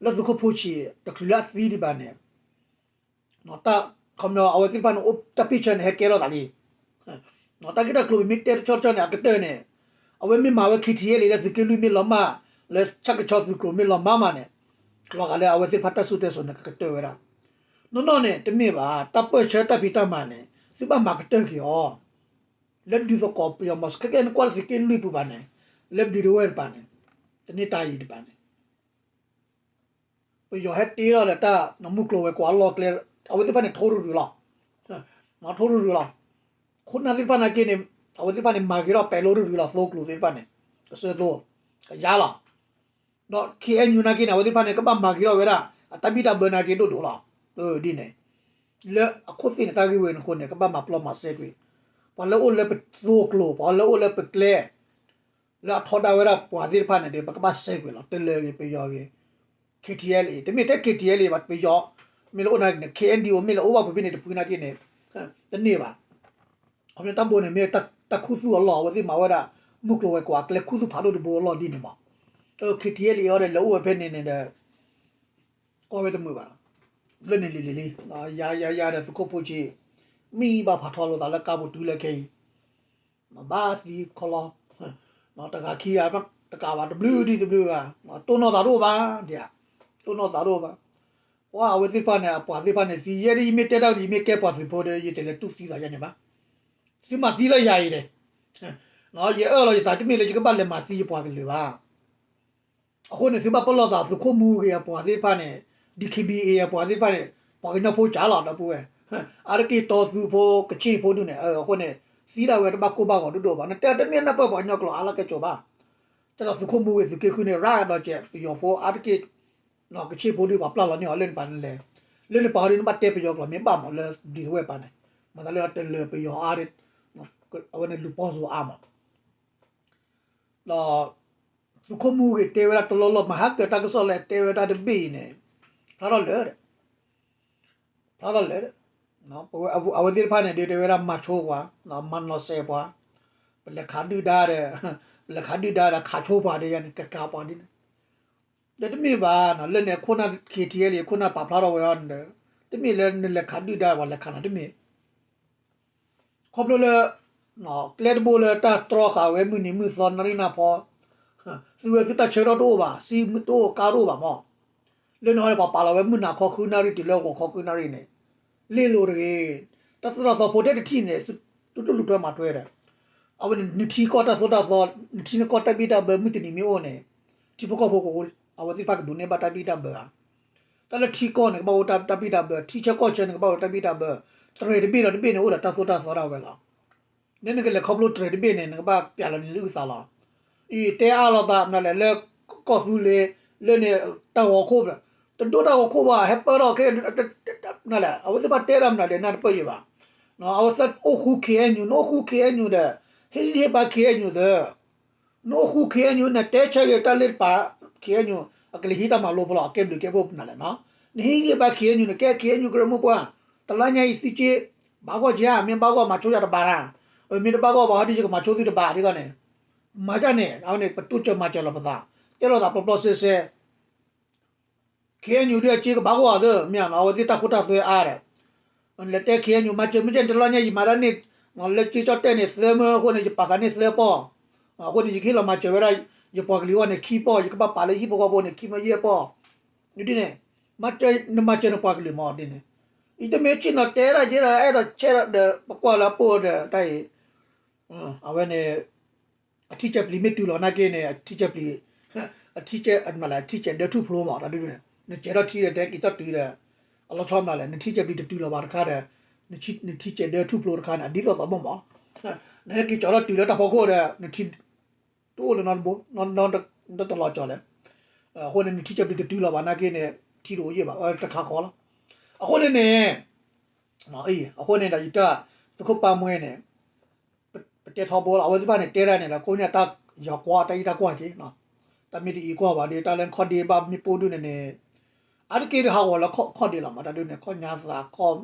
လၢသုးခိၣ်ဖိဆံး တချုးလၢအသံဒံးဘၣ်န့ၣ် တၢ် ခီပညီ အဝဲသ့ၣ်တဖၣ်န့ၣ် အိၣ်တၢ်ပ့ၢ်ဆၢန့ၣ် ဟဲကဲထီၣ်သးလံ. တၢ်ဂ့ၢ်တၢ်ကျိၤပမ့ၢ်တဲတဆီတဆီန့ၣ် အကတၢၢ်န့ၣ် အဝဲမ့ၢ်မၤဝဲ ခ့ထံအဲလ့ လၢသုးက့လွံၢ်မ့ၢ်လီၤမၢ် လၢဆၣ်ကဆီသုးကျိၤမ့ၢ်လီၤမၢ်မးန့ၣ် လီၤဂာ်လၢအဝဲသ့ၣ်တဖၣ်တၢ်စူၢ်တၢ်စိၤန့ၣ် ကကတၢၢ်ဝဲဒၣ် နီၢ်နီၢ်န့ၣ် တမ့ၢ်ဘၣ် တၢ်ပၢၢ်ဆၢတၢ်ဖံးတၢ်မၤန့ၣ် သုဘၣ်မၤကတၢၢ်က့ၤအီၤ လၢဒုးသကိးပယီၤမီၤစိရိၤ ခဲကဲနကွၢ်လၢသုးက့လွံၢ်ပူၤဘၣ်န့ၣ် လၢဘျံးဒဝဲၢ်တပၤန့ၣ် တန့ၢ်တၢ်အံၤတပၤန့ၣ် ပယီၤဟဲတ့ထီၣ်လၢတၢ် မုၢ်ကျိၤဝဲၤကွာ်အလီၢ်ကျဲ အဝဲသ့ၣ်တဖၣ်န့ၣ် ထိရူၤရူၤလီၤ. ထိရူၤရူၤလီၤ. ခိၣ်နၢ်သ့ၣ်တဖၣ်နာ်က့န့ၣ် အဝဲသ့ၣ်တဖၣ်န့ၣ် မၤက့ၤထီၣ်ပဲၤလိရူၤရူၤလီၤ သိကျိၤသ့ၣ်တဖၣ်န့ၣ် ကစၢၢ်သိ ကယါလီၤ. ဒီး ခ့ၣ်အဲၣ်ယူၣ် နာ်က့န့ၣ် အဝဲသ့ၣ်တဖၣ်န့ၣ် ကဘၣ်မၤက့ၤထီၣ်ဝဲဒၣ် အတၢ်ဘံၣ်တၢ်ဘၢနာ်က့ဒိၣ်ဒိၣ်လီၤ. ဒ်န့ၣ် လၢအခိၣ်သ့ၣ်န့ၣ် တၢ်ဂ့ၢ်ဝဲန့ၣ်အဃိန့ၣ် ကဘၣ်မၤပျီမၤစဲကွံာ် ပှၤလၢအိၣ်လၢပသိကျိၤ ပှၤလၢအိၣ်လၢပကျဲ လၢအထီဒါဝဲဒၣ်ပှၤသ့ၣ်တဖၣ်န့ၣ်ဒီး ပကဘၣ်စဲကွံာ်လီၤ တလၢၤဂ့ၤ ပယီၤဂ့ၤ ခ့ထံအဲလ့ တမ့ၢ်ထဲခ့ထံအဲလ့ဘၣ် ပယီၤ မ့ၢ်လၢအိၣ်နာ်က့န့ၣ် ခ့ၣ်အဲၣ်ယူၣ် မ့ၢ်လၢအိၣ်ဘၣ်ပူၤဖဲန့ၣ်တဖုနာ်က့န့ၣ် တန့ၢ်ဘၣ်. ခီပညီတၢ်ဘိန့ၣ် မ့ၢ်တၢ်ခူသူၣ်အလီၢ် အဝဲသ့ၣ်မၤဝဲဒၣ် မုၢ်ကျိၤဝဲၤကွာ်အကျဲခူသူၣ်ဖးဒိၣ်တဘိအလီၢ်ဒ်န့ၣ်မး. ခ့ထံအဲလ့အံၤဒီး လဲၤအိၣ်ဝဲဖဲန့ၣ်န့ၣ်ဒီး ကီၢ်ဝဲတမုာ်ဘၣ်. လၢန့ၣ်လံၤလံၤလံ ယၤယၤယၤဒီးသုးခိၣ်ဖိဆံး မံဘၣ်ဖးထီလိာ်သးလၢကါပူၤတုၤလၢခဲအံၤ ဘၣ်သံခီလီၤ တဂၤခံဂၤ တကးဘၣ်တဘျုးဒ်တဘျုးဂၤ တိၢ်နီၣ်သးတအိၣ်ဘၣ် ဒ် တိၢ်နီၣ်သးတအိၣ်ဘၣ်. ပှၤအဝဲသ့ၣ်တဖၣ်န့ၣ် အပှၤသ့ၣ်တဖၣ်န့ၣ် သံယဲဒ်ယမ့ၢ်တဲတၢ်ကဒ် ယမ့ၢ်ကဲပှၤသုးဖိဒီး ယတလဲၤတူၢ်သံသးယါန့ၣ်ဘၣ်. သုမၤသံလၢယၤအံၤန့ၣ် ယအၢၣ်လီၤယသးတမ့ၢ်လၢယကဘၣ်လဲၤမၤသံယပှၤကလုာ်ဘၣ်. အဃိန့ၣ် သုဘၣ်ပလီၢ်သး သုးခိၣ်မူဂ့ၤအပှၤသ့ၣ်တဖၣ်န့ၣ် DKBA အပှၤသ့ၣ်တဖၣ်န့ၣ် ပှၤကညီဖိကၢ်လီၤ ဒီပုၢ်ဝဲၢ် အါတက့ၢ်တီသူဖိ ကဆ့ၣ်ဖိဒူၣ်န့ၣ် အဃိန့ၣ် သံဒၣ်ဝဲတဘၣ်ကိၢ်ဘၣ်ဂီၤဒိၣ်ဒိၣ်ဘၣ် နတဲတမ့ၢ်နၢ်ပၢၢ်ပှၤကညီကျိာ်အါလၢကဲစိၤဘၣ်. တၢ်ဒီးသုးခိၣ်မူဂ့ၤသုးက့ဃုန့ၣ် ရၤဒီးကဲး ပယီၤဖိအါတက့ၢ် ကဆ့ၣ်ဖိဒူၣ်ပှၤပျၢ်လီၤန့ၢ်အီၤလၢန့ၣ်ပၤန့ၣ်လဲၣ် လၢန့ၣ်ပၤဒ်နဘၣ်တဲပယီၤကျိာ်မ့ၢ်ဘၣ်မးလၢဘျံးဒဝဲၢ်ပၤန့ၣ် မၤသးလၢတလၢၤပယီၤအါ အဝဲန့ၣ်လူၤပိာ်စူၤအါမး ဒီး သုးခိၣ်မူဂ့ၤတဲဝဲဒၣ်တလီၢ်လီၢ် မၤဟးကၢၤတၢ်ကစီၣ်လၢတဲဝဲဒၣ်တဘ့ၣ်အံၤန့ၣ် ဖျါထီၣ်လၢာ်ဒီး ဖျါထီၣ်လၢာ်ဒီး အဝဲသ့ၣ်တဖၣ်န့ၣ် ဒ်တဲဝဲဒၣ်မၤဆိပှၤ မၤနီၢ်စဲးပှၤ ပလဲၤခးဒုၣ်ဒါဒီး ပလဲၤခးဒုၣ်ဒါဒီးခးဆိပှၤဒ်ယၤန့ၣ် ကကးပှၤဒ်န့ၣ် ဒီးတမ့ၢ်ဘၣ် လၢန့ၣ်ခိၣ်နၢ် KTLA ခိၣ်နၢ်ပာ်ဖျါထီၣ်ဝဲအီၤန့ၣ်ဒီး တမ့ၢ်လၢနလဲၤခးဒုၣ်ဒါပှၤလဲၤခးနၤတမ့ၢ် ခီဖျိလၢ ကျဲတဘိလၢတၢ်တြီဃာ်ဝဲမုၢ်နံၤမုၢ်သီနၣ်ရံၣ်နၢ်ဖီ သုဝဲသုတၢ်ဆၢထီၣ်တအိၣ်ဘၣ် စံမုၢ်တအိၣ်ကါတအိၣ်ဘၣ်မး လၢန့ၣ်ဟီန့ၣ် ပှၤပာ်လီၤဝဲမုၢ်နၤခီဃုနၣ်ရံၣ်တုၤလၢဂီၤခီဃုနၣ်ရံၣ်န့ၣ် လ့ၣ်လိၤတဂ့ၤ တၢ်သိၣ်တၢ်သီဖိတဲတထံၣ်န့ၣ် သုတလူၤထွဲမၤထွဲဒီး အဝဲန့ၣ် နထံကီၢ်တၢ်သိၣ်တၢ်သီ နထံနကီၢ်တၢ်ဘံၣ်တၢ်ဘၢမုၢ်တနံၤမ့ၢ်အိၣ်န့ၣ် ထံဖိကီၢ်ဖိကအိၣ် အဝဲသ့ၣ်တဖၣ်ကဒိးန့ၢ်ဘၣ်တၢ်ဘံၣ်တၢ်ဘၢဧါ တၢ်လၢထံကီၢ်န့ၣ် ကဘၣ်အိၣ်တၢ်ဘံၣ်တၢ်ဘၢ ထံဆၢကီၢ်ဆၢန့ၣ် ကဘၣ်အိၣ်တၢ်ဘံၣ်တၢ်ဘၢ တြဲၤတဘ့ၣ်ဒီးတဘ့ၣ်န့ၣ် အိၣ်ဒီးတၢ်သိၣ်တၢ်သီဒၣ်ဝဲလီၤ လၢနကလဲၤခီဖျိတြဲၤတဘ့ၣ်န့ၣ် နကဘၣ်ပျးလီၤန့ၢ်လၢအုၣ်သးလီၤ အံၤတဲအါလိာ်သးမနုၤလဲၣ် လၢကီၢ်သူလ့ၤ လၢန့ၣ် တၢ်ဂီၤခိၣ် တဒိၣ်တၢ်ဂီၤခိၣ်ဘၣ် ဟဲပၢထီၣ်ခဲ မနုၤလဲၣ် အဝဲသ့ၣ်တဖၣ်တဲဒၣ်မနုၤလဲၣ် နၢ်တပၢၢ်ယံၤဘၣ် အဝဲသ့ၣ်အိၣ်ဃူ ခ့ၣ်အဲၣ်ယူၣ် နအိၣ်ဃူ ခ့ၣ်အဲၣ်ယူၣ်ဒီး ဟ့ၣ်ဂံၢ်ဟ့ၣ်ဘါ ခ့ၣ်အဲၣ်ယူၣ်သၢ နအိၣ်ဃူ ခ့ၣ်အဲၣ်ယူၣ် နတဲဆၢဂ့ၤတၢ်လၢတပၤ ခ့ၣ်အဲၣ်ယူၣ် အကလဲၤဟံးတၢ်မၤလိဖိလီၤ အကဲဘျုးကဲဖှိၣ်မနုၤလဲၣ်နီၤ နဟ့ၣ်ဂံၢ်ဟ့ၣ်ဘါ ခ့ၣ်အဲၣ်ယူၣ် နကဲ ခ့ၣ်အဲၣ်ယူၣ် ကရၢမိၢ်ပှၢ် တလါညါအံၤသုက့ ဘၣ်ဂီၢ်က့ဧါ မ့ၢ်ဘၣ်ဂီၢ်မၤဆိယၤတဘၣ်နၤ မ့ၢ်တဘၣ်ဂီၢ်ဘၣ်ဟီဒ်ယကမၤဆိသုတဘၣ်ဒ်သိးန့ၣ် မၤဒ်န့ၣ် အဝဲန့ၣ် ပတိစၢၤမၤစၢၤလီၤပသး တဲလိာ်သးပျီပျီစဲစဲ ခ့ၣ်အဲၣ်ယူၣ် ဒ်အစ့ကဘၣ်ကွၢ်သ့ မ့ၢ်ဧါနီၤ အဝဲသ့ၣ်တၢ်ခိတၢ်သွဲအါဒီး လဲၤတဲခ့ၣ်အဲၣ်ယူၣ် မၤစၢၤမ့ၢ်ကဲန့ၣ် တလီၢ်ညါ ယမၤတၢ်န့ၣ် လၢကၠ့ကၠီၣ်တဲၣ်န့ၣ် သၢမၢ အဃိန့ၣ် ယပာ်ဃာ်န့ၢ်သၢပီၢ်, အဃိန့ၣ် ယကဟ့ၣ်လီၤမၤစၢၤဝဲဒၣ် ယပှၤကလုာ်အဂီၢ်န့ၣ် ခံပီၢ်, ယကဘၣ်ပာ်လၢဟံၣ်ဖိဃီဖိန့ၣ် ခံမၢယဲၢ်ပီၢ်, ဒ်န့ၣ် နမၤစၢၤနပှၤကလုာ်မး ဒ်န့ၣ်, အံၤတမ့ၢ်ဆ့ၣ်နီၤတဲဒၣ်ယဲဒၣ် အဲၣ်ဒိးဆဲးဒီး ပကွၢ်လၢအပိၢ်ဒီးတၢ်အံၤ အဝဲန့ၣ် အထံဆဲးပျံၤမ့ၢ်တုၤလီၤနာ်က့န့ၣ် အထံဆဲးပျံၤ အထံဆဲး အမနုၤလဲၣ် အထံဆဲးဒၢထူၣ်ဖျိမး တၢ်ဒ်န့ၣ် နစဲးထီၣ်ထံဒီး တဲက့ၤထီၣ်တုၤဒီး အလီၤဆီမနုၤလဲၣ် နထံဆဲးပျံၤတတုၤလီၤဘၣ်တခါဒီး နထံဆဲးဒၢထူၣ်ဖျိတခါန့ၣ် အဒ်သိးသိးဘၣ်မး နဟဲက့ၤကၠီၤထီၣ်တုၤလၢတၢ်ဖီခိၣ်ဒီး နထံ တအိၣ်လၢၤနီတဘိ နီတလီၤကၠီၤလဲၣ်, အဃိန့ၣ် နထံဆဲးပျံၤတတုၤလီၤဘၣ်နာ်က့န့ၣ် ထံတအိၣ်ယဲၢ်ဘၣ် အဝဲတခါဃီလီၤ, အဃိန့ၣ်န့ၣ် အံၤ အဃိန့ၣ်ဒီးယတၢ် သုးခိၣ်ပၢ်မှဲန့ၣ် ပတဲထီဘိလီၤ အဝဲသ့ၣ်တဖၣ်န့ၣ် တဲဒၣ်န့ၣ်ဒီး ကိးန့ၢ်တၢ်ယၤကွၢ် တၢ်အံၣ်တၢ်ကွၢ်က့ၤ, တၢ်မ့ၢ်တအံၤကွၢ်ဘၣ်ဒီး တၢ်လၢခီၣ်ဒ့ဘၣ်မ့ၣ်ပိၢ်ဒုန့ၣ်န့ၣ် အါတက့ၢ်ဒုးဟးဂီၤလၢခီၣ်ဒ့လီၤမး တၢ်ဒုန့ၣ် ခီၣ်ညါသး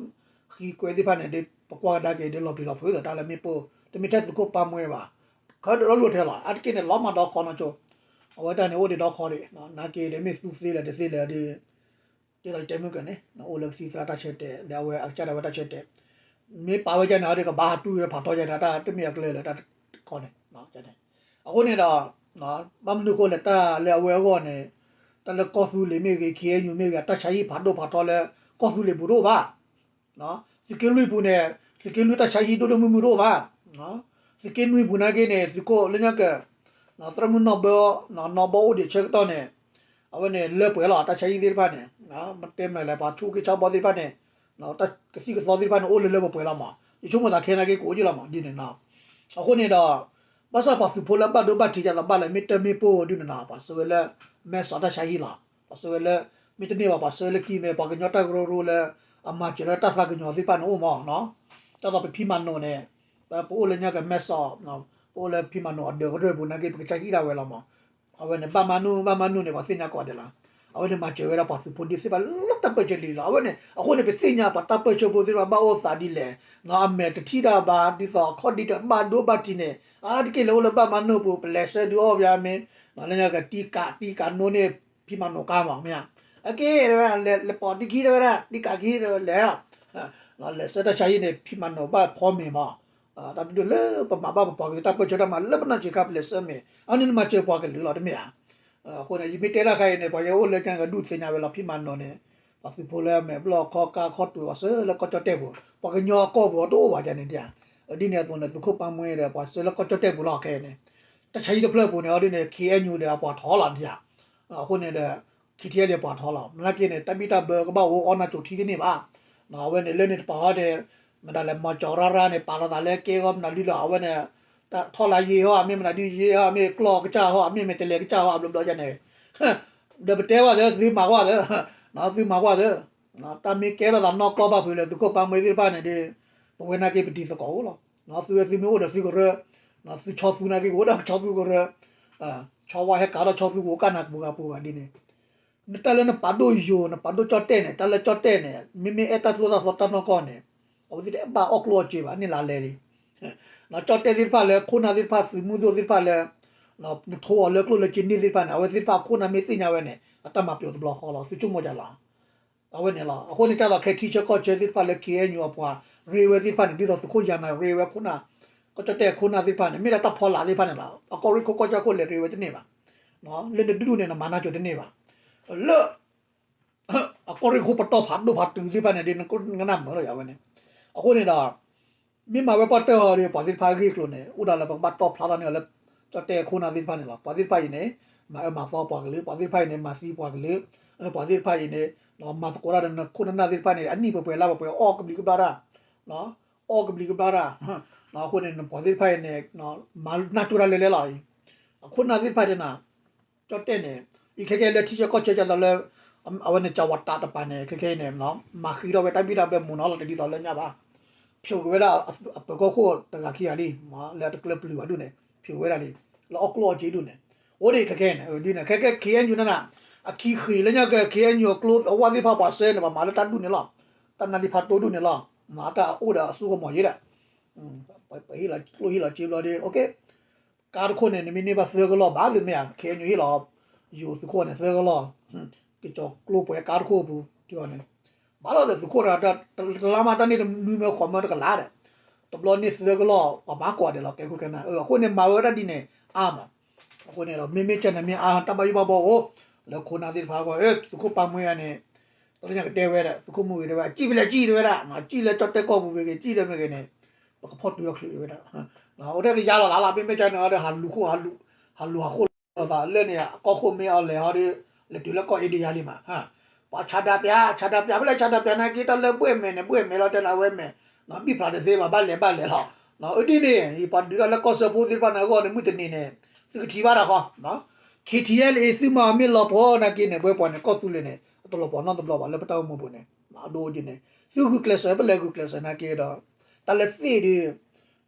ခီၣ်ဃံကွဲသ့ၣ်တဖၣ်န့ၣ်ဒီး ပကွၢ်ကဒါက့ၤဒီး လီၤပျံၤလီၤဖုးသးတၢ်လၢမ့ၣ်ပိၢ် တမ့ၢ်ထဲသုးခိၣ်ပၢ်မှဲဘၣ်, ခဲဒီးလီၤထဲလီၤ အါတက့ၢ်န့ၣ် လီၤမးဒီးခီနီၤကၠိ, အဝဲတၢ်န့ၣ်အိၣ်ဒံးဒီးခီဒံး နာ်က့ဒီးမ့ၢ်သူသ့လဲၣ်တသ့လဲၣ်ဒီး ဒ်သိးယတဲမုၢ်ကန့ၣ် အိၣ်လၢကသံၣ်သရၣ်တၢ်ဆၢတဲာ် ဒီးအဝဲအကစၢ်ဒၣ်ဝဲတၢ်ဆၢတဲာ်, မ့ၢ်ပာ်ဝဲဒ်န့ၣ်ဒီး ကဘၣ်ဟးတူၢ်ဝဲဖးထီယဲန့ၣ် တၢ်တမ့ၢ်အကျဲလၢတၢ်တခီန့ၣ်, အဃိန့ၣ်ဒီး ဘၣ်မနုၤဃိလဲၣ် တၢ်လၢအဝဲအဂီၢ်န့ၣ် တၢ်လၢကီၢ်သူလ့ၤမ့ၢ်ဂ့ၤ ခ့ၣ်အဲၣ်ယူၣ်မ့ၢ်ဂ့ၤ တၢ်ဆါဟံၣ်ဖးဒိၣ်ဖးထီလၢ ကီၢ်သူလ့ၤပူၤတအိၣ်ဘၣ် သုးက့လွံၢ်ပူၤန့ၣ် သုးက့လွံၢ်တၢ်ဆါဟံၣ်ဒိၣ်ဒိၣ်မုၢ်မုၢ်တအိၣ်ဘၣ်, သုးက့နွံပူၤနာ်က့န့ၣ် သုးခိၣ်လၢညါက သရၣ်မုၣ်နီၢ်ဘၢ နီၢ်ဘၢအိၣ်ဒံးဆၢကတီၢ်န့ၣ် အဝဲန့ၣ်လၢပှဲၤလီၤ တၢ်ဆါဟံၣ်သ့ၣ်တဖၣ်န့ၣ် မ့ၢ်တဲမနုၤလဲၣ် ပှၤဆူၣ်က့ဆါဘီသ့ၣ်တဖၣ်န့ၣ် ကသံၣ်ကသီသ့ၣ်တဖၣ်န့ၣ် အိၣ်လၢလၢပှဲၤပှဲၤလီၤမး ယဆိကမိၣ်သးခဲနာ်က့ ကအိၣ်ယ့ၢ်လီၤမး ဒ်န့ၣ်နီၤ, အဃိန့ၣ်ဒီး ဘၣ်ဆၣ်ပှၤသုးဖိလၢအဘၣ်ဒိဘၣ်ထံးဒ်သိးဘၣ်လဲၣ် မ့ၢ်တၢ်မ့ၣ်ပိၢ်ဒုန့ၣ်နီၤ ပှၤဆှၢဝဲလၢ မဲၢ်စီၤတၢ်ဆါဟံၣ်လီၤ, ပှၤဆှၢဝဲလၢ မ့ၢ်တန့ၢ်ဘၣ် ပှၤဆှၢလၢခံမ့ၢ် ပှၤကညီတၢ်ကရၢကရိလၢ အမၤစၢၤလၢတၢ်သးကညီၤသ့ၣ်တဖၣ်န့ၣ်အိၣ်မးနီၤ, ဒ်သိးပဖံမၤနိာ်န့ၣ် ပအိၣ်လၢညါကမဲၢ်စီၤ ပအိၣ်လၢဖံမၤနိာ်အဒၢးကရၢၢ်ပူၤနာ်က့ ပကဆါဟံၣ်ဒၣ်ဝဲလီၤမး, အဝဲန့ၣ် ဘၣ်မနုၤ ဘၣ်မနုၤန့ၣ် ပှၤသ့ၣ်ညါကိးဂၤဒဲးလီၤ, အဝဲန့ၣ်မၤစၢၤဝဲဒၣ်ပှၤသုးဖိဒ်သ့ၣ်တဖၣ်လၢတၢ်ပၢၢ်ဆၢလံလီၤ, အဝဲန့ၣ် အဃိန့ၣ် ပသ့ၣ်ညါပှၤတၢ်ပၢၢ်ဆၢဖိသ့ၣ်တဖၣ်ဘၣ်အိၣ်သးဒ်လဲၣ်, အမဲာ်တထံၣ်တၢ်ဘၣ် ဒ်သိးအခီၣ်ဒ့တဘၣ်ဒိဘၣ်ထံးန့ၣ် အါတက့ၢ်လၢအိၣ်လၢဘၣ်မၤနိာ်ပူၤ ပလဲၤဆှၢဒုးအီၣ်ပယါမ့ၢ် လၢညါကတံကးတံကးနိန့ၢ် ဖံမၤနိာ်ကါမး မ့ၢ်ဧါ, အက့ၢ်တဲဝဲဒၣ် လဲၤပိာ်တံခံတဲဝဲဒၣ် တံကးခံတဲဝဲလဲၤ လဲၤဆှၢတၢ်ဆါဟံၣ်န့ၣ် ဖံမၤနိာ်ဘၣ်ဖီမ့ၤမး, တၢ်ဒုးလၢပမၤဘၣ်ပပှၤကလုာ်တၢ်ပၢၢ်ဆၢတၢ်မၤလၢပနီၢ်ဆံးခါ ပလဲၤဆှၢမ့ၤ အန့ၣ်နမၤစၢၤပှၤကလုာ်လီၤ တမ့ၢ်ဧါ, အဃိန့ၣ် ယမ့ၢ်တဲတၢ်ခါအံၤန့ၣ် ပှၤယဲအိၣ်လၢကၠၢ်ကဒူၣ်သ့ၣ်ညါဝဲလီၤ ဖံမၤနိာ်န့ၣ် ပှၤသုးဖိလၢအမဲာ်ဘျီၣ်ခီကါခီတူာ် ပှၤဆှၢလၢကီၢ်ကၠီၣ်တဲၣ်ပူၤ ပှၤကညီအကီၢ်ပူၤအတအိၣ်ဘၣ်ဒ်န့ၣ်ဧါ, ဒ်န့ၣ်အသိးန့ၣ် သုးခိၣ်ပၢ်မှဲဒီး ပှၤဆှၢလၢကီၢ်ကၠီၣ်တဲၣ်ပူၤလီၤခဲအံၤန့ၣ်, တၢ်ဆါဟံၣ်တဖျၢၣ်ပူၤန့ၣ် အီၤဒ်န့ၣ် ခ့ၣ်အဲၣ်ယူၣ် ဒီးအပှၤထီလီၤန့ၣ်ဧါ, အဃိန့ၣ်ဒီး ခ့ၣ်ထံအဲၣ်ဒီးပှၤထီလီၤ မနုၤက့န့ၣ် တၢ်ဘံၣ်တၢ်ဘၢကဘၣ်အိၣ်အီၣ်နၢ်စိၤထံတန့ၢ်ဘၣ်, အဝဲန့ၣ်လၢန့ၣ်တပၤဟီဒီး မတၤလဲၣ် မီၤကၠီၤရၣ်ရၣ်န့ၣ် ပာ်လီၤသးလၢကဲဂီၢ်မနုၤလံလီၤ အဝဲန့ၣ် ထီၣ်လၢယ့ဟီ အမ့ၢ်မနုၤဒ်ယ့ဟီ အမ့ၢ်ကျီၢ်ကစၢ်ဟီ အမ့ၢ်မ့ၢ်တလဲၤကစၢ်ဟီ အဘျီဘျီယါန့ၣ် ဒီးပတဲဝဲသ့ သုမၤကွၢ်သ့ သုမၤကွၢ်သ့ တၢ်မ့ၢ်ကဲထီၣ်သးနီၢ်ကီၢ်ဘၣ်ဖုးလၢသုးခိၣ်ပၢ်မှဲသ့ၣ်တဖၣ်န့ၣ်ဒီး ပဝဲနာ်က့ပတံၤသကိးအိၣ်လီၤ, သုဝဲသုမ့ၢ်အိၣ်ဒီးသုကရၢ, သုဆီသူနာ်က့ကအိၣ်ဒီးဆီသူကရၢ, ဆီဝါဟဲကးထီၣ်ဆီသူကအိၣ်ကၢ်နၤပူၤဂၤပူၤဂၤဒ်န့ၣ် နတၢ်လၢနပာ်ဒိၣ်ယိာ် နပာ်ဒိၣ်ကၠီၣ်တဲၣ်န့ၣ် တၢ်လၢကၠီၣ်တဲၣ်န့ၣ် မ့မ့ၢ်အဲၣ်တၢ်သိၣ်တၢ်သီတၢ်နီၢ်ကီၢ်န့ၣ် အဝဲသ့ၣ်တအဲၣ်ဘၣ်အီၣ်ကျိၣ်အီၣ်စ့ဘၣ် န့ၢ်လါလဲလံ ကၠီၣ်တဲၣ်သ့ၣ်တဖၣ်လၢ ခိၣ်နၢ်သ့ၣ်တဖၣ် သုးမုၢ်ဒိၣ်သ့ၣ်တဖၣ်လၢ နထိအီၤလၢကျိၣ်လၢစ့န့ၢ်သ့ၣ်တဖၣ်န့ၣ် အဝဲသ့ၣ်တဖၣ်ခိၣ်နၢ်မ့ၢ်သ့ၣ်ညါဝဲန့ၣ် အတၢ်မၤပျိးတဘျီဃီလီၤ သုဆိကမိၣ်ဒ်လဲၣ် အဝဲန့ၣ်လီၤ အဃိန့ၣ် ဒ်သိးခဲထံဆၢကီၢ်ဆၢသ့ၣ်တဖၣ်လၢ ခ့ၣ်အဲၣ်ယူၣ် အပှၤရ့ဝဲသ့ၣ်တဖၣ်န့ၣ် ဒ်သိးသုးခိၣ်ယၤနၤရ့ဝဲခိၣ်နၢ် ကီၢ်ကၠီၣ်တဲၣ်ခိၣ်နၢ်သ့ၣ်တဖၣ်န့ၣ် မ့ၢ်ဒၣ်တၢ်ဖီလာ်သ့ၣ်တဖၣ်န့ၣ်လီၤ အကီၢ်ရ့ၣ်ခိၣ်ကီၢ်ဆၣ်ခိၣ်လဲၤရ့ဝဲတန့ၢ်ဘၣ် လၢနဒုးဒူၣ်န့ၣ် နမၤနၢ်စိၤတန့ၢ်ဘၣ် လၢ အကီၢ်ရ့ၣ်ခိၣ်ပတီၢ်ဖးဒိၣ်ဖးတုၤသ့ၣ်တဖၣ်န့ၣ်ဒီး နကနၣ်မုာ်လီၤယၤဝဲန့ၣ် အဃိန့ၣ်ဒီး မ့ၢ်မၤဝဲပီၣ်တၢၢ်ဟီဒီး ပှၤသ့ၣ်တဖၣ်ဂ့ၢ်ကျိၤန့ၣ် အိၣ်ဒၣ်လၢပကဘၣ်တီၢ်ဖျါထီၣ်န့ၢ်အီၤလၢ ကၠီၣ်တဲၣ်ခိၣ်နၢ်သ့ၣ်တဖၣ်န့ၣ်လီၤ ပှၤသ့ၣ်တဖၣ်အံၤန့ၣ် မၤအၢမၤသီပှၤကလုာ် ပှၤသ့ၣ်တဖၣ်အံၤန့ၣ် မၤသံပှၤကလုာ် ပှၤသ့ၣ်တဖၣ်အံၤန့ၣ် မၤသကိးတၢ်ဒီးနခိၣ်နနၢ်သ့ၣ်တဖၣ်န့ၣ် အနံၣ်ပှဲၤပှဲၤလါပှဲၤပှဲၤ အီၣ်ကဘျံးကဘျၣ်တၢ် အီၣ်ကဘျံးကဘျၣ်တၢ် အဃိန့ၣ် ပှၤသ့ၣ်တဖၣ်အံၤန့ၣ် မၤနၢ်စိၤတၢ်လဲၤလဲၤလီၤအံၤ အခိၣ်နၢ်သ့ၣ်တဖၣ်န့ၣ် ကၠီၣ်တဲၣ်န့ၣ် အံၤခဲကဲလၢထံဆၢကီၢ်ဆၢကၢ်လီၤလၢ အဝဲန့ၣ် ကၠီၤဝၤတးတပၤန့ၣ် ခဲခဲအံၤန့ၣ် မၤဃံထီၣ်ဝဲတၢ်ဘံၣ်တၢ်ဘၢမုၢ်နီၤလီၤ တဒ်သိးလၢညါဘၣ် ဖျိးက့ၤဝဲဒၣ်အပၢၤကီၢ်ခိၣ်တဂၤခံဂၤလံ လၢတကျၢပျုၤဘၣ်ဒ်န့ၣ် ဖျိးဝဲဒၣ်လံ လၢအီၣ်ကျိၣ်အီၣ်စ့ဒ်န့ၣ် အိၣ်ဒံးခဲခဲအံၤန့ၣ် ဒ်န့ၣ် ခဲခဲ ခ့ၣ်အဲၣ်ယူၣ် နၤနၤ အခံဃံလၢညါက ခ့ၣ်အဲၣ်ယူၣ် အကျိအဝၣ်သ့ၣ်တဖၣ်ပှၤဆှၢန့ၣ် ပှၤမၤလၢတၢ်ဒူၣ်န့ၣ်လီၤ တၢ်နါလံဖးတိဒူၣ်န့ၣ်လီၤ အတၢ်အိၣ်ဒီးအစိကမီၤယဲဒၣ် ပဟ့ၣ်လီၤကျိၣ်ဟ့ၣ်လီၤစ့ဘျီဒီး ကါတခိၣ်န့ၣ် နမ့ၢ်န့ၢ်ဘၣ်သၢကလီၢ်ဘၣ်သ့ၣ်မ့ၢ်ဧါ ခ့ၣ်အဲၣ်ယူၣ် ဟ့ၣ်လီၤ ယိၤသုးခိၣ်န့ၣ်သၢကလီၢ်, က့ၤကၠီၤကျိပှဲၤကါတခိၣ်အပူၤ တဲအီၤန့ၣ်, ဘၣ်လီၤဒီးသုးခိၣ်ဒီး တလါမးတၢ်န့ၣ်တနွံမၢဃီမၢတကလးဒီး, တဘျီန့ၣ်သၢကလီၢ် ပှၤမၤကွၢ်ဒဲးလီၤ ကဲခိၣ်ကဲနၢ်, အဃိန့ၣ် မၤဝဲဒၣ်ဒ်န့ၣ် အါမး, အဃိန့ၣ်ဒီး မ့မ့ၢ်ကဲန့ၣ်မ့ၢ်အါ တၢ်ဘၣ်ယိၣ်ဘၣ်ဘီအိၣ်, လၢခိၣ်နၢ်သ့ၣ်တဖၣ်အဂီၢ် သုးခိၣ်ပၢ်မှဲအံၤန့ၣ်, တလၢညါကတဲဝဲဒၣ် သုးခိၣ်မုၢ်ဂ့ၤတဲဝဲ ကံၣ်ဖဲလဲၣ်ကံၣ်တဲဝဲဒၣ်, ကံၣ်လၢကၠီၣ်တဲၣ်ကီၢ်ပူၤမ့ၢ်ဂ့ၤ ကံၣ်လၢမ့ၢ်ဂ့ၤန့ၣ်, ပကဖီၣ်တုၤအီၤချုးတဲဝဲဒၣ်, အိၣ်ထဲကယါလီၤသးလီၤ မ့မ့ၢ်ကဲန့ၣ်ဒီး ဟးလူၤဃိ ဟးလူၤဟးဃိလီၤသးလၢန့ၣ် ကီၢ်ခိၣ်မ့ၢ်အီၤလဲၤဟီဒီး, လဲၤတုၤလၢကီၢ်အ့ဒံယါလံမး, ပှၤဆါဒးပျး ဆါဒးပျးဖဲလဲၣ် ဆါဒးပျးနာ်က့ တၢ်လၢဘှဲၣ်မဲာ်န့ၣ် ဘှဲၣ်မဲာ်လီၤတဲနၤဝဲမဲာ်, ဘံၣ်ဖျါတသ့ဘၣ် ဘၣ်လဲၤဘၣ်လဲၤလီၤ, အဒ်န့ၣ် ယပှၤဒုးတၢ်လၢကီၢ်စၢဖှိၣ်သ့ၣ်တဖၣ်န့ၣ်အဂီၢ်န့ၣ် မုၢ်တနံၤန့ၣ်, သုကထံၣ်ဘၣ်တၢ်ဃီ, ခ့ထံအဲလ်အ့ သုမၤအီၤမ့ၢ်လီၤပှီၢ်နာ်က့န့ၣ် ဘှဲပှၤန့ၣ် ကီၢ်သူလ့ၤန့ၣ် တလီၤပှီၢ်နီတဘျီဘၣ် လၢပတၢ်အိၣ်မူပူၤန့ၣ်, အဒိဒ်န့ၣ် သုဂုာ်ကျဲးစၢး ပလဲၤဂုာ်ကျဲးစၢးနာ်က့ဒီး, တၢ်လၢသ့ၣ်ဒီး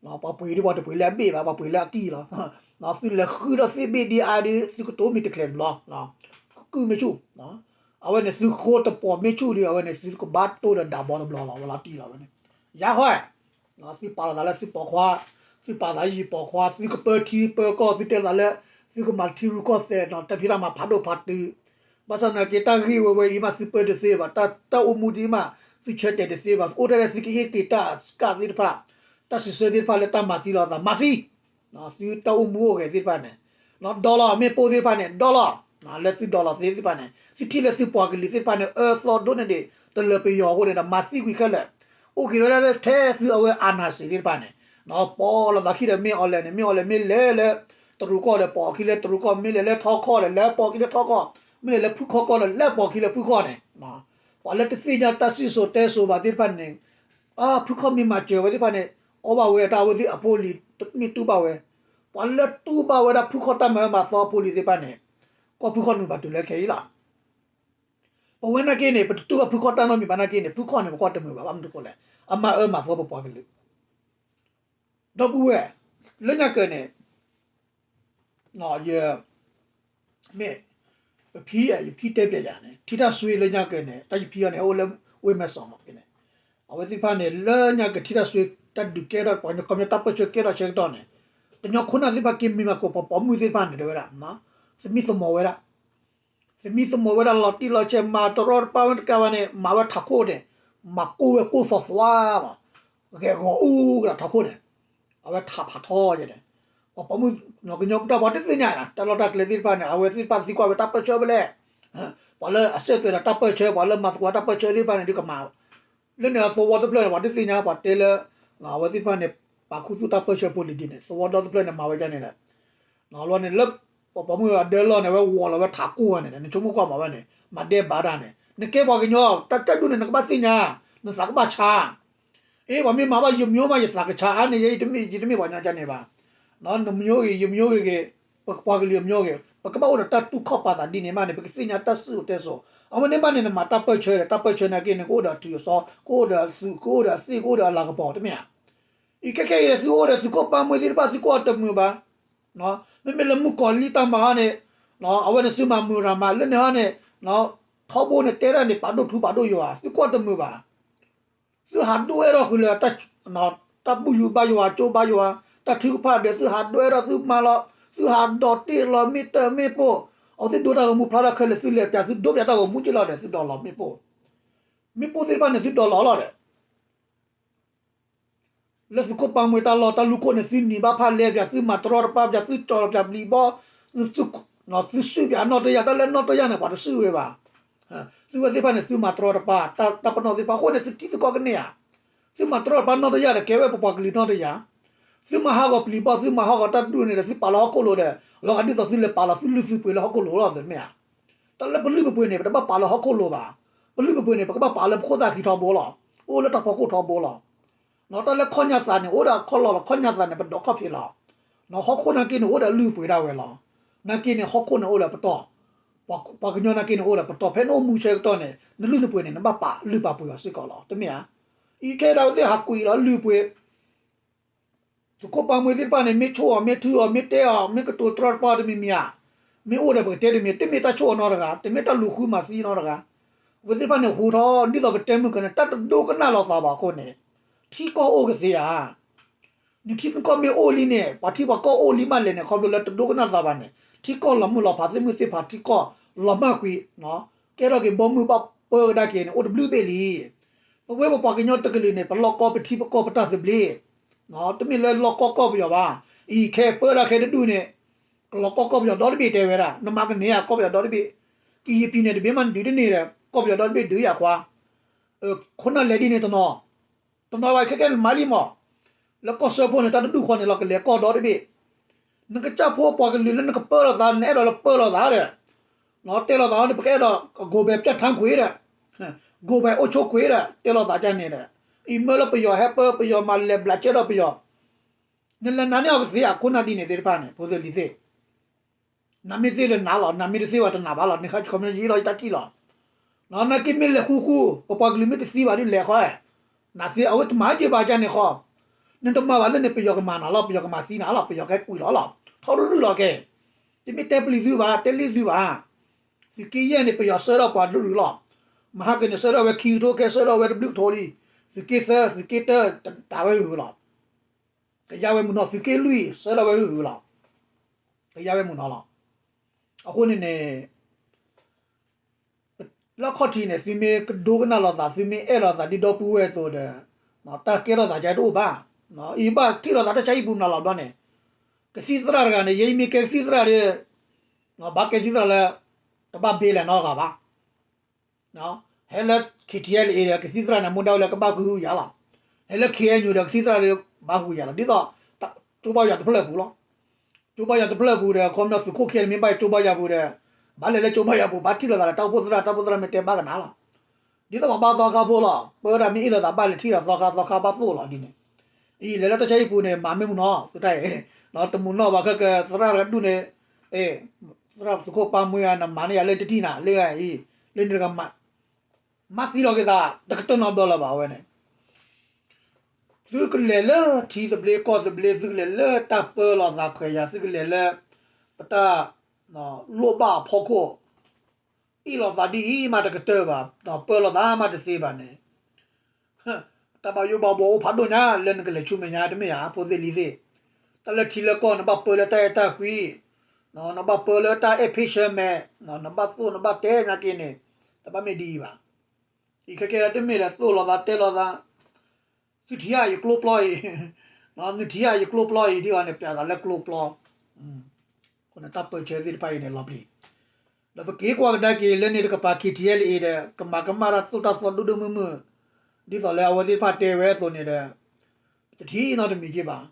ပှၤပှ့ၤဒီးပှၤတပှ့ၤလၢအဘ့ၣ်ဘၣ် ပှၤပှ့ၤလၢအကံၢ်လီၤ, သုလဲၤဃုဒီးသ့ၣ်ဘ့ၣ်ဒ်အါဒီး သုကတိၤမ့ၢ်တကျဲၤတဘျီ, ကုၢ်မ့ၢ်ဆူၣ်, အဝဲန့ၣ်သုဃိတပှီၢ်မ့ၢ်ဆူၣ်ဒီး အဝဲန့ၣ်သုကဘၣ်တိၢ်ဒီးဒးဘီတဘျီလီၤ ဝဲလီၤတံၢ်လီၤဝဲန့ၣ်, ယါဃီ သုပာ်လီၤသးလၢသုပိာ်ခွါ, သုပာ်သးယံၤပိာ်ခွါ သုကပၢထံပၢကီၢ် သုတဲသးလၢ, သုကမၤထံရူၢ်ကီၢ်သဲး တၢ်ဖံးတၢ်မၤဖးဒိၣ်ဖးတုၤ, ဘၣ်ဆၣ်နာ်က့တၢ်ဂ့ၢ်ဝဲဝဲအံၤမး သုပၢတသ့ဘၣ် တၢ်အိၣ်မူဒ်အံၤမး, သုဆၢတဲာ်တသ့ဘၣ် အိၣ်ထဲလၢသုကအ့ၣ်က့ၤတၢ်စကၢ်သ့ၣ်တဖၣ်, တၢ်စံးဆၢသ့ၣ်တဖၣ်လၢတၢ်မၤသံလီၤသး မၤသံ သုတၢ်အိၣ်မူအိၣ်ဂဲၤသ့ၣ်တဖၣ်န့ၣ်, ဒီလီၤ မ့ၢ်ပိၢ်သ့ၣ်တဖၣ်န့ၣ် ဒီလီၤ, လၢသုဒီလီၤသ့သ့ၣ်တဖၣ်န့ၣ် သုထံၣ်လၢသုပှၤကလုာ်သ့ၣ်တဖၣ်န့ၣ် အၢသီဒိၣ်န့ၢ်ဒံး တလၢပယီၤအဃိန့ၣ်ဒီး မၤသံကွံာ်ခဲလၢာ်, အိၣ်က့ၤဝဲဒၣ်လၢထဲသုအဝဲအနၢ်စ့ၣ်သ့ၣ်တဖၣ်န့ၣ်, ပိာ်လီၤသးခံဒီးမ့ၢ်အီၤလဲၣ်န့ၣ် မ့ၢ်အီၤလဲၣ်မ့ၢ်လဲၤလၢ တရူးကီၢ်ဒီးပိာ်အခံလၢတရူးကီၢ် မ့ၢ်လဲၤလၢထီကီၢ်ဒီးလဲၤပိာ်အခံလၢထီကီၢ်, မ့ၢ်လဲၤလၢဖုခီကီၢ်ဒီးလဲၤပိာ်အခံလၢဖုခီန့ၣ် ပှၤလၢတသ့ၣ်ညါတၢ်စံၣ်စိၤတဲစိၤဘၣ်သ့ၣ်တဖၣ်န့ၣ်, ဖုခီမ့ၢ်မၤစၢၤဝဲသ့ၣ်တဖၣ်န့ၣ်, အီဘၣ်ဝဲတၢ်အဝဲသ့ၣ်အဖိအလံၤ မ့ၢ်တူၢ်ဘၣ်ဝဲ, ပှၤလၢတူၢ်ဘၣ်ဝဲဒၣ်ဖုခီတၢ်မၤအၢမၤသီအဖိအလံၤသ့ၣ်တဖၣ်န့ၣ်, ကီၢ်ဖုခီနုာ်ဘၣ်တုၤလၢခဲအံၤလီၤ. ပဝဲနာ်က့န့ၣ် ပတတူၢ်ဘၣ်ဖုခီတၢ်နီတမံၤဘၣ်နာ်က့န့ၣ် ဖုခီန့ၣ် ပကွၢ်တမုာ်ဘၣ် ဘၣ်မနုၤဃိလဲၣ်, အမၤအၢမၤသီပပှၤကလုာ် ဒီပုၢ်ဝဲၢ်, လၢညါကၢၤန့ၣ်, ယ, မ့ၢ်, ပဖံ, ယဖံတဲပျဲယၤန့ၣ် ထံတၢ်စွ့လၢညါကၢၤန့ၣ် တၢ်ယဖံအီၤန့ၣ် အိၣ်လၢဝ့ၢ်မဲၢ်စီးမးက့န့ၣ်, အဝဲသ့ၣ်တဖၣ်န့ၣ် လၢညါကၢၤထံတၢ်စွ့ တၢ်ဒုးကဲထီၣ် ပှၤကညီခီပညီတၢ်ပၢၢ်ဆၢကဲထီၣ်ဆၢကတီၢ်န့ၣ်, ကညီခိၣ်နၢ်သ့ၣ်တဖၣ်က့ၤမံၤမၤကိးပှၤပိာ်မုၣ်သ့ၣ်တဖၣ်န့ၣ် တဲဝဲဒၣ်, သမံသမိးဝဲဒၣ် သမံသမိးဝဲဒၣ်လီၤတံၢ်လီၤဆဲး မၤတရီတပါဝဲတကးဘၣ်န့ၣ် မၤဝဲထးခိၣ်န့ၣ်, မၤကိၢ်ဝဲကိၢ်သီသီမး, ဂဲၤဂီၤအူကဒီးထးခိၣ်န့ၣ်, အဝဲထးဖးထီယဲန့ၣ်, ပှၤပိာ်မုၣ်, ကညီတၢ်ပှၤတသ့ၣ်ညါ တၢ်လီၢ်တၢ်ကျဲသ့ၣ်တဖၣ်န့ၣ် အဝဲသ့ၣ်တဖၣ်သံကွၢ်ဝဲတၢ်ပၢၢ်ဆၢဖဲလဲၣ်, ပှၤလၢအစဲးသွဲးဒီးတၢ်ပၢၢ်ဆၢ ပှၤလၢမၤသကိးတၢ်ပၢၢ်ဆၢသ့ၣ်တဖၣ်န့ၣ် ဒုးကမၤ လၢန့ၣ်သဝီတဖျၢၣ်န့ၣ် ပှၤတသ့ၣ်ညါ ပှၤတဲလၢ, အဝဲသ့ၣ်တဖၣ်န့ၣ်, ပာ်ခူသူၣ်တၢ်ပၢၢ်ဆၢဖိလံၤဒ်န့ၣ် သဝီဒီတဖျၢၣ်န့ၣ် မၤဝဲဒ်န့ၣ်ဒီး, လီၤန့ၣ်လၢ, ပှၤပိာ်မုၣ်အဒၢလီၢ်န့ၣ် ဝဲဝီၤလီၤဝဲထးကိၢ်ဝဲန့ၣ် နဆိကမိၣ်ကွၢ်မးဝဲန့ၣ် မၤဒဲးဘးတၢ်န့ၣ် နကဲပှၤကညီ တၢ်တၢ်ဒူၣ်န့ၣ် နကဘၣ်သ့ၣ်ညါ, နသးကဘၣ်ဆါ, အ့ ပှၤမ့ၢ်မၤဘၣ်ယမိၢ်မး ယသးကဆါအါန့ၣ် ယတမ့ၢ်, ယတမ့ၢ်ပှၤကညီကန့ၣ်ဘၣ်, နမိၢ်ဂ့ၤ ယမိၢ်ဂ့ၤဂ့ၤ, ပပှၤကလုာ်အမိၢ်ဂ့ၤ ပကဘၣ်အိၣ်ဒီးတၢ်တူၢ်ခီၣ်ပာ်သးဒ်န့ၣ်မးန့ၣ် ပကသ့ၣ်ညါတၢ်စံၣ်စိၤတဲစိၤ, အဝဲန့ၣ်ဘၣ်န့ၣ် နမၤတၢ်ပၢၢ်ဆၢဒီး တၢ်ပၢၢ်ဆၢနာ်က့န့ၣ် ကအိၣ်ဒီးအထုးအစီ, ကအိၣ်ဒီးအသုး, ကအိၣ်ဒီးအသ့ၣ်, ကအိၣ်ဒီးအလၤကပီၤ တမ့ၢ်ဧါ, အံၤခဲခဲအံၤ သုအိၣ်ဒီးသုးခိၣ်ပၢ်မှဲသ့ၣ်တဖၣ် သုကွၢ်တမုာ်ဘၣ်, မ့မ့ၢ်လၢမုၣ်ကီၤလံၢ်တၢ်မၤဟီန့ၣ်, အဝဲန့ၣ်သုမၤမုာ်ရၤမး လၢန့ၣ်ဟီန့ၣ်, ထီဘိန့ၣ်တဲတၢ်န့ၣ် ပာ်ဒိၣ်ထူပာ်ဒိၣ်ယွၤ သုကွၢ်တမုာ်ဘၣ်, သုဟးဒိၣ်အဲၣ်ထီၣ်ဃုာ်လၢ တၢ်ဘုၣ်ယိၤဘါယွၤ ကၠိဘါယွၤ, တၢ်ထုကဖၣ်ဒီး သုဟးဒိၣ်အဲၣ်ထီၣ် သုမၤလီၤ, သုဟးဒိးတ့ၢ်လီၤမ့ၣ်တၢ်မ့ၣ်ပိၢ်, အဝဲသ့ၣ်ဒိတၢ်ဂီၤမူဖျါထီၣ်ခဲလၢာ် သုလဲၤပျး သုဒိပျးတၢ်ဂီၤမူက့လီၤဒီး သုဒိးလီၤမ့ၣ်ပိၢ်, မ့ၣ်ပိၢ်သ့ၣ်တဖၣ်န့ၣ် သုဒိးလီၤလီၤဒီး လၢသုးခိၣ်ပၢ်မှဲတၢ်လီၢ်တၢ်လူၢ်ခိၣ်န့ၣ် သုနံၤဘၣ်ဖၣ်လဲပျး သုမၤတရီတပါပျး သုကၠီၤပျးပျံၤဘီ, သုစုၣ်ပျးနီၢ်တယၢ် တၢ်လၢနီၢ်တယၢ်န့ၣ် ပှၤတစုၣ်ဝဲဘၣ်. သုဝဲသ့ၣ်တဖၣ်န့ၣ် သုမၤတရီတပါ တၢ်ပနီၣ်သ့ၣ်တဖၣ်အဃိန့ၣ် သုထံသုကီၢ်ကန့ၢ်ဧါ. သုမၤတရီတပါနီၢ်တယၢ်ဒီး ကဲဝဲပပှၤကလုာ်နီၢ်တယၢ်, သုမၤဟးဂီၤပျံၤဘီ သုမၤဟးဂီၤတၢ်ဒူၣ်န့ၣ်ဒီး သုပာ်လီၤဟီၣ်ခိၣ်လိၤဒီး လီၤဂာ်ဒ်သိးသုလဲၤပာ်လီၤသုလုၢ်သုပှ့ၤလၢဟီၣ်ခိၣ်လိၤလီၤ တမ့ၢ်ဧါ. တၢ်လၢပလုၢ်ပပှ့ၤန့ၣ် ပတဘၣ်ပာ်လၢဟီၣ်ခိၣ်လိၤဘၣ်. ပလုၢ်ပပှ့ၤန့ၣ် ပကဘၣ်ပာ်လၢပခိၣ်သၣ်ခံထီဘိလီၤ. အိၣ်လၢတၢ်ဖီခိၣ်ထီဘိလီၤ. တၢ်လၢခီၣ်ညါသးန့ၣ် အိၣ်ဒီးခီၣ်လီၤလီၤ ခီၣ်ညါသးန့ၣ် ပဒိးခီၣ်ဖံးလီၤ. ဟီၣ်ခိၣ်နာ်က့န့ၣ် အိၣ်ဒီးအလုၢ်အပှ့ၤဒၣ်ဝဲလီၤ. နာ်က့န့ၣ် ဟီၣ်ခိၣ်န့ၣ် အိၣ်ဒီးပတီၢ်, ပှၤကညီနာ်က့န့ၣ် အိၣ်ဒီးပတီၢ် ဖဲနအိၣ်မူဆၢကတီၢ်န့ၣ် နလုၢ်နပှ့ၤန့ၣ် နဘၣ်ပာ်လုၢ်ပာ်ပှ့ၤအီၤစ့ၢ်ကီးလီၤ တမ့ၢ်ဧါ. အံၤခဲအံၤဒၣ်ဝဲသ့ၣ်ဟးကွံာ်လီၤလုၢ်ပှ့ၤ သုးခိၣ်ပၢ်မှဲသ့ၣ်တဖၣ်န့ၣ် မ့ၢ်ဆိၣ်အီၤ မ့ၢ်ထုအီၤ မ့ၢ်တဲအီၤ မ့ၢ်ကတိၤတရီတပါတမံၤမံၤဧါ. မ့ၢ်အိၣ်ဒီးပကတဲတမံၤ တမ့ၢ်တၢ်ဆိၣ်အီၤနီတဂၤ တမ့ၢ်တၢ်လူၤဃုမၤသံနီတဂၤ. အဝဲသ့ၣ်တဖၣ်န့ၣ် ဟူးထီၣ် ဒ်သိးပတဲမုၢ်ကန့ၣ် တၢ်တဒိကနၣ်လီၤသးဘၣ်အဃိန့ၣ် ထံကီၢ်အိၣ်ကသ့ဧါ. နထံနကီၢ်မ့ၢ်အိၣ်လံန့ၣ် ပှၤထံပှၤကီၢ်အိၣ်လံမးလဲၣ်န့ၣ် ခီဖျိလၢတဒိကနၣ်သးဘၣ်န့ၣ် ထံကီၢ်လီၤမုၢ်လီၤဖး သ့ၣ်မုၢ်သ့ၣ်ဖး ထံကီၢ်လီၤမၢ်ကွံာ် ကဲထီၣ်က့ၤဘီမုၢ်ဘၣ်ပၢကဒါက့ၤန့ၣ် အိၣ်တဘျုးဘ့ၣ်လံ. ပဝဲပပှၤကညီတကလုာ်န့ၣ် ပလီၢ်ကီၢ်ပထံပကီၢ်ပတၢ်သဘျ့ တမ့ၢ်လၢလီၢ်ကီၢ်ကီၢ်ပယီၤဘၣ်. အံၤခဲပၢဒၣ်ခဲတဒူၣ်န့ၣ် ကလီၤကီၢ်ကီၢ်ပယီၤဒီတဘ့ၣ်တဲဝဲဒၣ် နမၤကန့ၢ်ဧါ ကီၢ်ပယီၤဒီတဘ့ၣ် ကယံာ်ပံၤန့ၣ်တဘ့ၣ်မးနဒုးတန့ၢ်ဒီး ကီၢ်ပယီၤဒီတဘ့ၣ်ဒုးယၤခွါ ခိၣ်နၢ်လဲၤဒ်န့ၣ်တနီၤ တနီၤဘၣ်ခဲကဲနမၤလံမး လၢကီၢ်စၢဖှိၣ်န့ၣ် တၢ်တဒူၣ်ဃီန့ၣ်လီၤ ကလဲၤကီၢ်ဒီတဘ့ၣ် နကစၢ်ဖိပှၤကလုာ်လၢနကပၢလီၤသး နအဲၣ်ဒိးလၢပၢလီၤသးဒီး တဲလီၤသးန့ၣ် ပကအဲၣ်ဒိး go back ပျၢ်ထါခွံဒီး go back အိၣ်ဆိခွံဒီး တဲလီၤသးကန့ၣ်ဒီး အံၤမၢလၢပယီၤဟဲပၢပယီၤမၤလဲၤဘျးကဲဒီးပယီၤ နလဲၤနာ်န့ၢ်အီၤကသ့ဧါ ခိၣ်နၢ်ဒ်န့ၣ်သ့ၣ်တဖၣ်န့ၣ် ဖိသ့ၣ်လံၤသ့ၣ် နမ့ၢ်သ့လၢနၤလီၤ နမ့ၢ်တသ့ဘၣ်တနၤဘၣ်လီၤ နခါခီပညီယံာ်လီၤယတၢ်ထံၣ်လီၤ နာ်က့မ့ၢ်လဲၤဃူဃူ ပပှၤကလုာ်မ့ၢ်တသံဘၣ်ဒ်လဲၣ်ဃီ နသ့အဝဲတမၤက့ၤဘၣ်ကန့ၣ်ဃီ နတမၤဘၣ်လၢန့ၣ် ပယီၤကမၤနၤလီၤ ပယီၤကမၤသံနၤလီၤ ပယီၤကဟဲကွံာ်လီၤလီၤ ထီရူၢ်ရူၢ်လီၤကဲ တမ့ၢ်တဲပျံၤသုဘၣ် တဲလ့ၣ်သုဘၣ် သုးက့ယဲၢ်န့ၣ် ပယီၤဆှၢထီၣ်ပှၤရူၢ်ရူၢ်လီၤ မဟါက့ၤန့ၣ် ဆှၢထီၣ်ဝဲခံကထိခဲ ဆှၢထီၣ်ဝဲတဘျုးကထိလံ သုးက့သၢ သုးက့တၢ တၢ်ဝဲဂုၤလီၤ ကယါဝဲမုၢ်နီၤ သုးက့လွံၢ် ဆှၢထီၣ်ဝဲဂုၤလီၤ ကယါဝဲမုၢ်နီၤလီၤ အဃိန့ၣ်န့ၣ် လၢခီၣ်ထံးန့ၣ် သုမ့ၢ်ကဒိကနၣ်လိာ်သး သုမ့ၢ်အဲၣ်လိာ်သးဒ်ဒီပုၢ်ဝဲၢ်အသိးဒီး တၢ်ကဲထီၣ်သးကတအိၣ်ဘၣ် အံၤဘၣ်ထံၣ်လိာ်သးတၢ်ဆါဟံၣ်ပူၤမနုၤလီၤဘျီန့ၣ် ကသံၣ်သရၣ်တဂၤန့ၣ် ယဲယမ့ၢ်ကဲကသံၣ်သရၣ်ဒီး ဘၣ်ကဲကသံၣ်သရၣ်လၢ တဘၣ်ဘ့လဲၣ်နီတဂၤဘၣ် ဟဲလၢ ခ့ထံအဲလ်အ့ဒီး ကသံၣ်သရၣ်န့ၣ် မူဒါဝဲလၢကဘၣ်ဃုဃုယၤလီၤ ဟဲလၢ ခ့အဲၣ်ယူၣ်ဒီး ကသံၣ်သရၣ်ဒီး ဘၣ်ဃုယၤလီၤ ဒ်သိး ကၠိဘၣ်ယွၤတဖျၢၣ်ပူၤလီၤ ကၠိဘၣ်ယွၤတဖျၢၣ်ပူၤဒီး ခီပညီသုးခိၣ်ခဲအံၤန့ၣ် မ့ၢ်ဘၣ်ကၠိဘၣ်ယွၤပူၤဒီး ဘၣ်လဲၤလၢကၠိဘၣ်ယွၤပူၤ ဘၣ်ထံၣ်လိာ်သးဒီးတၢ်အိၣ်ဖှိၣ်သရၣ် တၢ်အိၣ်ဖှိၣ်သရၣ်မ့ၢ်တဲဘၣ်ကနၤလီၤ ဒ်သိးပှၤဘါသီခါဖိလီၤ ပၢတၢ်မ့ၢ်အ့ၣ်လိာ်သးဘၣ်လဲၤထံၣ်လိာ်သီခါ သီခါဘၣ်သိၣ်လီၤဒ်န့ၣ် အံၤလဲၤလၢတၢ်ဆါဟံၣ်ပူၤန့ၣ် မၤမ့ၢ်မုၢ်နီၤ သုတၢ်အံၤ တမုၢ်နီၤဘၣ်ခဲကသရၣ်တဒူၣ်န့ၣ် သရၣ်သုးခိၣ်ပၢ်မှံဂၤ နမၤန့ၢ်ယၤလၢတထံၣ်နၤ လၢဂၤအံၤ လၢန့ၣ်တဂၤ မၤသံလီၤက့ၤသး တကတၢၢ်နီတဘျီလၢၤဘၣ်အဝဲန့ၣ် သုကလဲၤလၢထံသဘျ့ကီၢ်သဘျ့ သုကလဲၤလၢတၢ်ပၢလီၤသးခွဲးယာ် သုကလဲၤလၢ ပတၢ် လိၣ်ဘၣ်အဖီခိၣ် အ့ၣ်လိာ်သးဒ်အံၤမးတကတၢၢ်ဘၣ် ဒီးပၢလီၤသးမးတသ့ဘၣ်န့ၣ် တၢ်ဘၣ်ယိၣ်ဘၣ်ဘှီအိၣ်ဖးဒိၣ်ညါ လၢနကလဲၤဆူမဲာ်ညါတမ့ၢ်ဧါ ဖိသ့ၣ်လံၤသ့ၣ် တၢ်လၢထံလၢကီၢ် နဘၣ်ပၢလၢတၢ်အဲၣ်တၢ်ကွံ နဘၣ်ပၢလၢတၢ်အဲၣ် patient မဲာ် နဘၣ်သိၣ်နဘၣ်တဲညါက့ၤန့ၣ် တဘၣ်မ့ၢ်ဒ်အံၤဘၣ် အံၤခဲကဲတမ့ၢ်ဒီးသိၣ်လိာ်သးတဲလိာ်သး သုထံၣ်ဧါယကျိပျီအံၤ နထံၣ်ဧါယကျိပျီအံၤ ဒ်အံၤန့ၣ် ပျးသးလၢကျိပျီ အဃိန့ၣ်တၢ်ပၢဆှၢသ့ၣ်တဖၣ်အံၤန့ၣ် လီၤပျံၤ ဒီးပက့ၤကွၢ်ကဒါက့ၤလၢန့ၣ်တကပၤ ခ့ထံအဲလ်အ့ဒီး ကမၤကမၣ်တၢ်သိၣ်တၢ်သီဒိၣ်ဒိၣ်မုၢ်မုၢ် ဒ်သိးလၢအဝဲသ့ၣ်တဖၣ်တဲဝဲအသိးန့ၣ်ဒီး တထံၣ်နီတမံၤက့ဘၣ်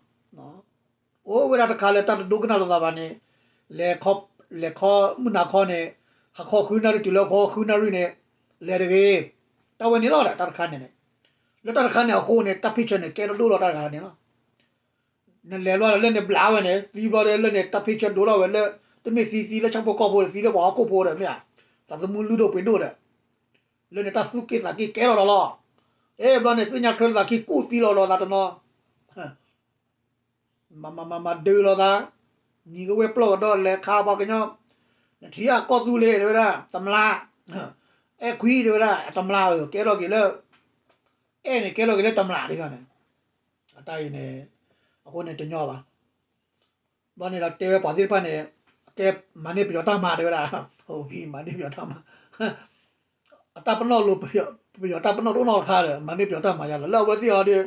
အိၣ်ဝဲဒၣ်တခါလၢတၢ်တဒိကနၣ်လိာ်သးဘၣ်န့ၣ် လဲၤခီ လဲၤခီမုၢ်နၤခီန့ၣ် ဟးခီဃုနၣ်ရံၣ်တုၤလၢခီဃုနၣ်ရံၣ်န့ၣ် လဲၤတဂ့ၤ တၢ်ဝဲန့ၣ်လီၤဒီးတၢ်တခါန့ၣ်န့ၣ် လၢတၢ်တခါန့ၣ်အဃိန့ၣ် တၢ် patient န့ၣ် ကဲထီၣ်ဒိၣ်လီၤတၢ်တခါန့ၣ်လီၤ နလဲၤဘျီလၢန့ၣ်ဘျးဝဲန့ၣ် သံဘျီဒီးလၢန့ၣ် တၢ် patient ဒိၣ်ထီၣ်ဝဲလၢ တမ့ၢ်သံသံလၢဆၣ်ဖိကီၢ်ဖိဒီး သံလၢပှၤဟီၣ်ခိၣ်ဖိဒီးမ့ၢ်ဧါ သးသမူလုၢ်ဒိၣ်ပှ့ၤဒိၣ်ဒီး လၢန့ၣ်တၢ်သူၣ်က့ၣ်သးက့ၣ်ကဲထီၣ်ဒီးလီၤ အဲ ဘျီန့ၣ် သ့ၣ်ညါချၢသးခံကူၣ်သံလီၤဒီးသးတနီၤ မၤမၤမၤမၤဒုးလိာ်သး နံၤကဝဲၢ်ပျီၢ်ကဒီးလဲၤခါပှၤကညီ နထံၣ်ဧါကီၢ်သူလ့ၤတဲဝဲဒၣ် တမျၢ် အဲၣ်ခွံတဲဝဲဒၣ် တမျၢ်ဧၢ ကဲထီၣ်က့ၤလၢ အဲၣ်န့ၣ် ကဲထီၣ်က့ၤလၢတမျၢ်ဒ်န့ၣ် အတၢ်အံၤန့ၣ် အဃိန့ၣ်တညီဘၣ် ဘျီန့ၣ်ဒီးတဲဝဲပှၤသ့ၣ်တဖၣ်န့ၣ် ကဲမၤန့ၢ်ပယီၤတၢ်မၤတဲဝဲဒၣ် မၤန့ၢ်ပယီၤတၢ်မၤ အတၢ်ပနီၣ်လိၤ ပယီၤတၢ်ပနီၣ်တအိၣ်နီတခါဒီး မၤန့ၢ်ပယီၤတၢ်မၤယါလီၤ လၢအဝဲသ့ၣ်အီၤဒီး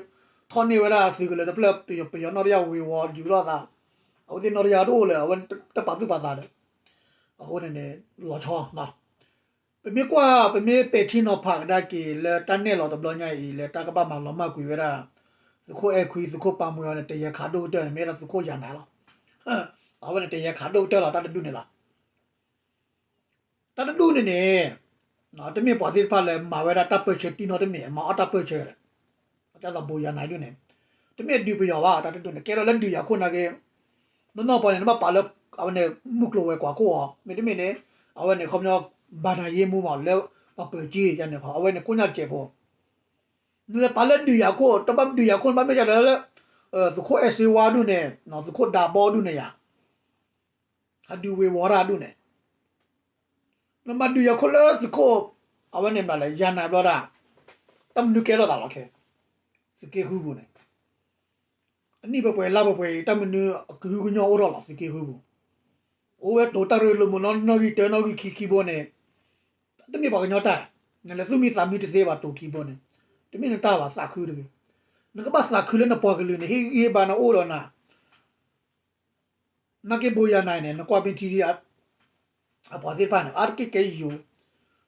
ထီၣ်န့ၢ်ဝဲဒၣ်သုးကလၢၤတဖျၢၣ် ပယီၤနီၣ်တယၢ်ဝ့ၤဝီၤယူၤထီၣ်သး အဝဲသ့ၣ်နီၣ်တယၢ်တအိၣ်လၢၤ အဝဲတပာ်သူၣ်ပာ်သးဒီး အဃိန့ၣ်န့ၣ် လီၤဆီ ပမ့ၢ်ကွၢ် ပမ့ၢ်ပဲာ်ထံနီၤဖးကဒါက့ၤလၢတၢ်နဲၣ်လီၤတဘျီညါအံၤ လၢတၢ်ကဘၣ်မၤလီၤမၢ်ကွံာ်ဝဲဒၣ် သုးခိၣ်အဲၣ်ခွံ သုးခိၣ်ပၢ်မှံအီၤန့ၣ် တယဲၢ်ခးဒိၣ်ကတၢၢ်န့ၣ် မ့ၢ်ဝဲဒၣ်သုးခိၣ်ယၤနၤလီၤ. အဝဲန့ၣ်တယဲၢ်ခးဒိၣ်ကတၢၢ်လီၤ တၢ်တဒူၣ်န့ၣ်လီၤ. တၢ်တဒူၣ်န့ၣ်န့ၣ် တမ့ၢ်ပှၤသ့ၣ်တဖၣ်လၢမၤဝဲဒၣ်တၢ်ပၢၢ်ဆၢတံၢ်နီတမံၤ မၤအီၣ်တၢ်ပၢၢ်ဆၢဒီး ဒ်သိးဘိးယၤနၤဒ်န့ၣ် တမ့ၢ်ဒုးပယီၤဘၣ် တၢ်တဒူၣ်န့ၣ် ကဲထီၣ်လၢဒုးယၤခိၣ်နာ်က့ နီၢ်နီၢ်ပှၤန့ၣ် နဘၣ်ပာ်လၢ အဝဲန့ၣ် မုၢ်ကျိၤဝဲၤကွာ်ခိၣ်အီၤ မ့တမ့ၢ်န့ၣ် အဝဲန့ၣ် ခီပညီ ဘၣ်နၤယ့မူမး လၢပှၤပၢၤက့ယါန့ၣ် အဝဲန့ၣ်ကိးညါတစဲးဖိ နလဲၤပာ်လၢဒုးယၤခိၣ် တဘၣ်ဒုးယၤခိၣ် နဘၣ်မ့ၢ်ဒ်လဲၣ်လၢ သုးခိၣ်အဲၣ်စ့ဝါဒူၣ်န့ၣ် သုးခိၣ်ဒးဘီဒူၣ်န့ၣ်ယါ ဟးဒုးဝ့ၤဝီၤတၢ်ဒူၣ်န့ၣ် နမၤဒုးယၤခိၣ်လၢသုးခိၣ် အဝဲန့ၣ်မနုၤလဲၣ် ယၤနၤဘျီဒၣ် တၢ်မနုၤကဲထီၣ်သးလီၤခဲ သုးက့ဃုပူၤန့ၣ် နံၣ်ပှဲၤပှဲၤလါပှဲၤပှဲၤအံၤ တၢ်မနုၤအကဟုကညီၢ်အိၣ်ထီၣ်လီၤ သုးက့ဃုပူၤ, အိၣ်ဝဲတိၤတၢ်ရ့လိာ်မုာ်နီၢ်နီၢ်ဂံၢ်တၢနီၢ်ဂံၢ်ခံခံဘိန့ၣ်, တမ့ၢ်ပှၤကညီတၢ်, နလဲၤသူၣ်မံသးမံတသ့ဘၣ်တိၤခံဘိန့ၣ်, တမ့ၢ်နတၢ်ဘၣ်သးခုတဂ့ၤ, နကဘၣ်သးခုလၢနပှၤကလုာ်န့ၣ် ဟ့ၣ်ဂံၢ်ဟ့ၣ်ဘါနအိၣ်ဒီးနၤ နာ်က့ဘိယၤနၤန့ၣ် နကွၢ်ပ့ထံ အပှၤသ့ၣ်တဖၣ်န့ၣ် အါတက့ၢ်ကဲယိၤ,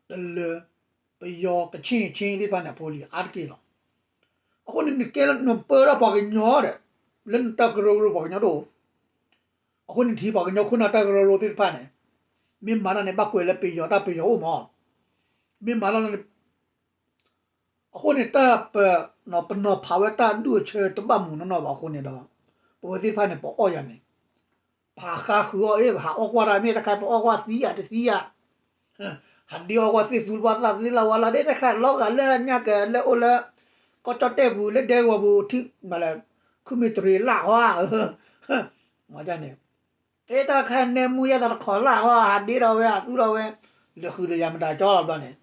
တလၢၤ, ပယီၤကဆ့ၣ်ဆ့ၣ်သ့ၣ်တဖၣ်န့ၣ် အဖိလံၤအါတက့ၢ်လီၤ. အဃိန့ၣ် နကဲလၢနပၢတၢ်ပှၤကညီဒီး လၢနတၢ်ကရၢကရိပှၤကညီတအိၣ်, အဃိန့ၣ်ထံၣ်ပှၤကညီခိၣ်နၢ်တၢ်ကရၢကရိသ့ၣ်တဖၣ်န့ၣ်, မ့ၢ်မၤတၢ်န့ၣ် ဘၣ်ကွဲးလၢပယီၤတၢ်ပယီၤအိၣ်မး, မ့ၢ်မၤတၢ်န့ၣ် အဃိန့ၣ် တၢ်ပ ပနီၤဖးဝဲတၢ်ဒူၣ်အဆၢတဘၣ်မုာ်နီၢ်နီၢ်ဘၣ်အဃိန့ၣ်ဒီး ပဝဲသ့ၣ်တဖၣ်န့ၣ် ပအီၣ်ယၤန့ၣ် ပဟးဃါဃုာ်အီၣ်အ့ၣ် ပဟးအီၣ်ကွၢ်တၢ်မ့ၢ်တခါ ပအီၣ်ကွၢ်သံယၤတသံယၤ, ဟးဒ့အီၣ်ကွၢ်သ့ၣ်သူလၢပှၤသၣ်သ့ၣ်လၢဝါလၢဒ့တခါ လီၤဂာ်လၢညါကလၢအိၣ်လၢ ကီၢ်ကၠီၣ်တဲၣ်ပူၤ လၢဒဲကဝီၤပူၤ ထံၣ်မးလၢ ခုမ့ၢ်တရံးလၢ်ဟီဧါ မ့ၢ်န့ၣ် အဲတၢ်ခါနဲမူယဲၢ်သးတခီလၢ်ဟီ ဟးဒ့ဒီးဝဲ ဟးသူဒီးဝဲ လဲၤဃုာ်ဒီးယၤမတၤကၠီလီၤဘျီန့ၣ်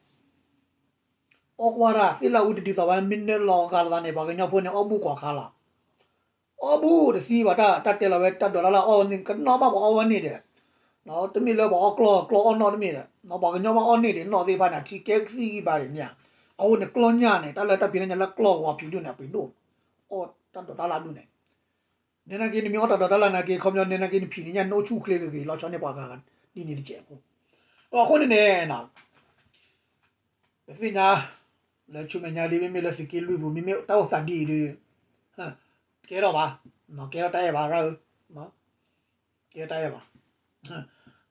အီၣ်ကွၢ်တၢ်သ့ၣ်လၢအူတဒ်သိးဘၣ် မ့ၢ်နၢလီၤဂာ်လိာ်သးန့ၣ် ပှၤကညီဖိန့ၣ် အီၣ်ဘူၣ်ကွၢ်ခါလီၤ. အီၣ်ဘူၣ်တသံဘၣ် တၢ်တဲလီၤဝဲ တၢ်ဒိးတၢ်လၢ်အီၣ်ဝဲန့ၣ် ကနီၣ်ဘၣ်ပှၤအီၣ်ဝဲန့ၣ်ဒီး တမ့ၢ်လၢပှၤအီၣ်ကျီၢ်ကျီၢ်အီၣ်နီၣ်တမ့ၢ်ဒီး ပှၤကညီဘၣ်အီၣ်န့ၢ်ဒံးနီၣ်သ့ၣ်တဖၣ်န့ၣ် အထံကဲကသံၣ်ဂံၢ်ဘါဒံးန့ၣ်ဧါ. အဃိန့ၣ် ကျီၢ်ညၣ်န့ၣ် တၢ်လၢတၢ်ဖံးတၢ်ညၣ်လၢကျီၢ်ဂီၤဖံးဒူၣ်န့ၣ် အပှ့ၤဒိၣ် အီၣ်တၢ်ဒိးတၢ်လၢ်ဒူၣ်န့ၣ် နဲနာ်က့ နမ့ၢ်အီၣ်တၢ်ဒိးတၢ်လၢ်နာ်က့ ခီပညီ နဲနာ်က့ နဖံးန့ၣ်ညါ နအိၣ်ဆူၣ်အိၣ်ချ့ဂ့ၤဂ့ၤ လီၤဆီန့ၢ်ပှၤဂၤဂၤ ဒ်န့ၣ်တကဲးဖိ. အဃိန့ၣ်န့ၣ် ပသ့ၣ်ညါ လၢဆူမဲာ်ညါဒ် မ့မ့ၢ်လၢသုးက့လွံၢ်ပူၤ မ့မ့ၢ်တၢ်အိၣ်သးဒ်အံၤဒီး ကဲထီၣ်ဘၣ်, ကဲထီၣ်တၢ်အဲၣ်ဘၣ်ရၢ်ဧၢ, ကဲထီၣ်တၢ်အဲၣ်ဘၣ်.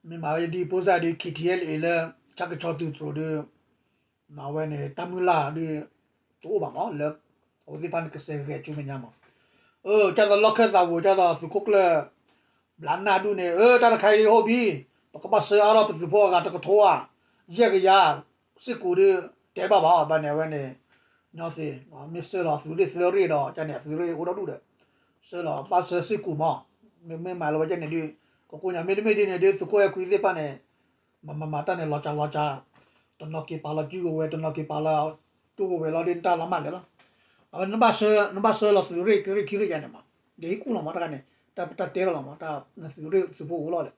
မ့ၢ်မၤဝဲဒ် ပိၢ်စၢ်ဒ် ခံထံၣ်အဲၣ်လၢအ့လၢ ဆၣ်ကဆီသုးတြိၤဒီး အဝဲန့ၣ် တၢ်မုၢ်လၢ်ဒ် တအိၣ်ဘၣ်မး လၢအဝဲသ့ၣ်တဖၣ်န့ၣ် ကစဲးဂဲၤဆူမဲာ်ညါမး. အၢ ကၢ်သိးလီၢ်ခၢၣ်သးဝံၤ ကၢ်သိးသုးခိၣ်ကျၢၢ် ဘျးနၢ်ဒူၣ်န့ၣ် အၢ တၢ်တခါအံၤဒ်အိၣ်ဘံ, ပကဘၣ်ဆှၢအါထီၣ်ပသုးဖိအဂၤတကထိဧါ, ယဲၢ်ကယၤ, စ့ၢ်ကီးဒ် တဲဘၣ်ဘၣ်အီၤဘၣ်န့ၣ် အဝဲန့ၣ် ညီသ့ၣ် မ့ၢ်ဆှၢလီၤသုးရ့ၣ်သၢရ့ၣ်ဒီး ကန့ၣ် သုးရ့ၣ်အိၣ်ဒီးဒူၣ်ဒီး ဆှၢလီၤဘၣ်ဆှၢစ့ၢ်ကီးမး, မ့မ့ၢ်မၤလီၤဝဲကန့ၣ်ဒ် ကကိးညါ မ့တမ့ၢ်ဒ်န့ၣ်ဒ် သုးခိၣ်အဲၣ်ခွံသ့ၣ်တဖၣ်န့ၣ် မၤမၤမၤတၢ်န့ၣ် လီၤစှၤလီၤစှၤ, တနီၤက့ၤပာ်လီၤစုကဝဲၤ တနီၤက့ၤပာ်လီၤ ကဝဲၤလီၤဒ်တၢ်လီၤမၢ်လဲၣ်လီၤ. အဝဲ နဘၣ်ဆှၢ နဘၣ်ဆှၢလီၤသုးရ့ၣ်ကရ့ၣ်ခံရ့ၣ်ယါန့ၣ်မး, ဒ်ဟံၣ်ကူၣ်လီၤမးတခါန့ၣ် တၢ်တဲလီၤလီၤမး တၢ်သုးရ့ၣ်သုးဖိအိၣ်လီၤဒီး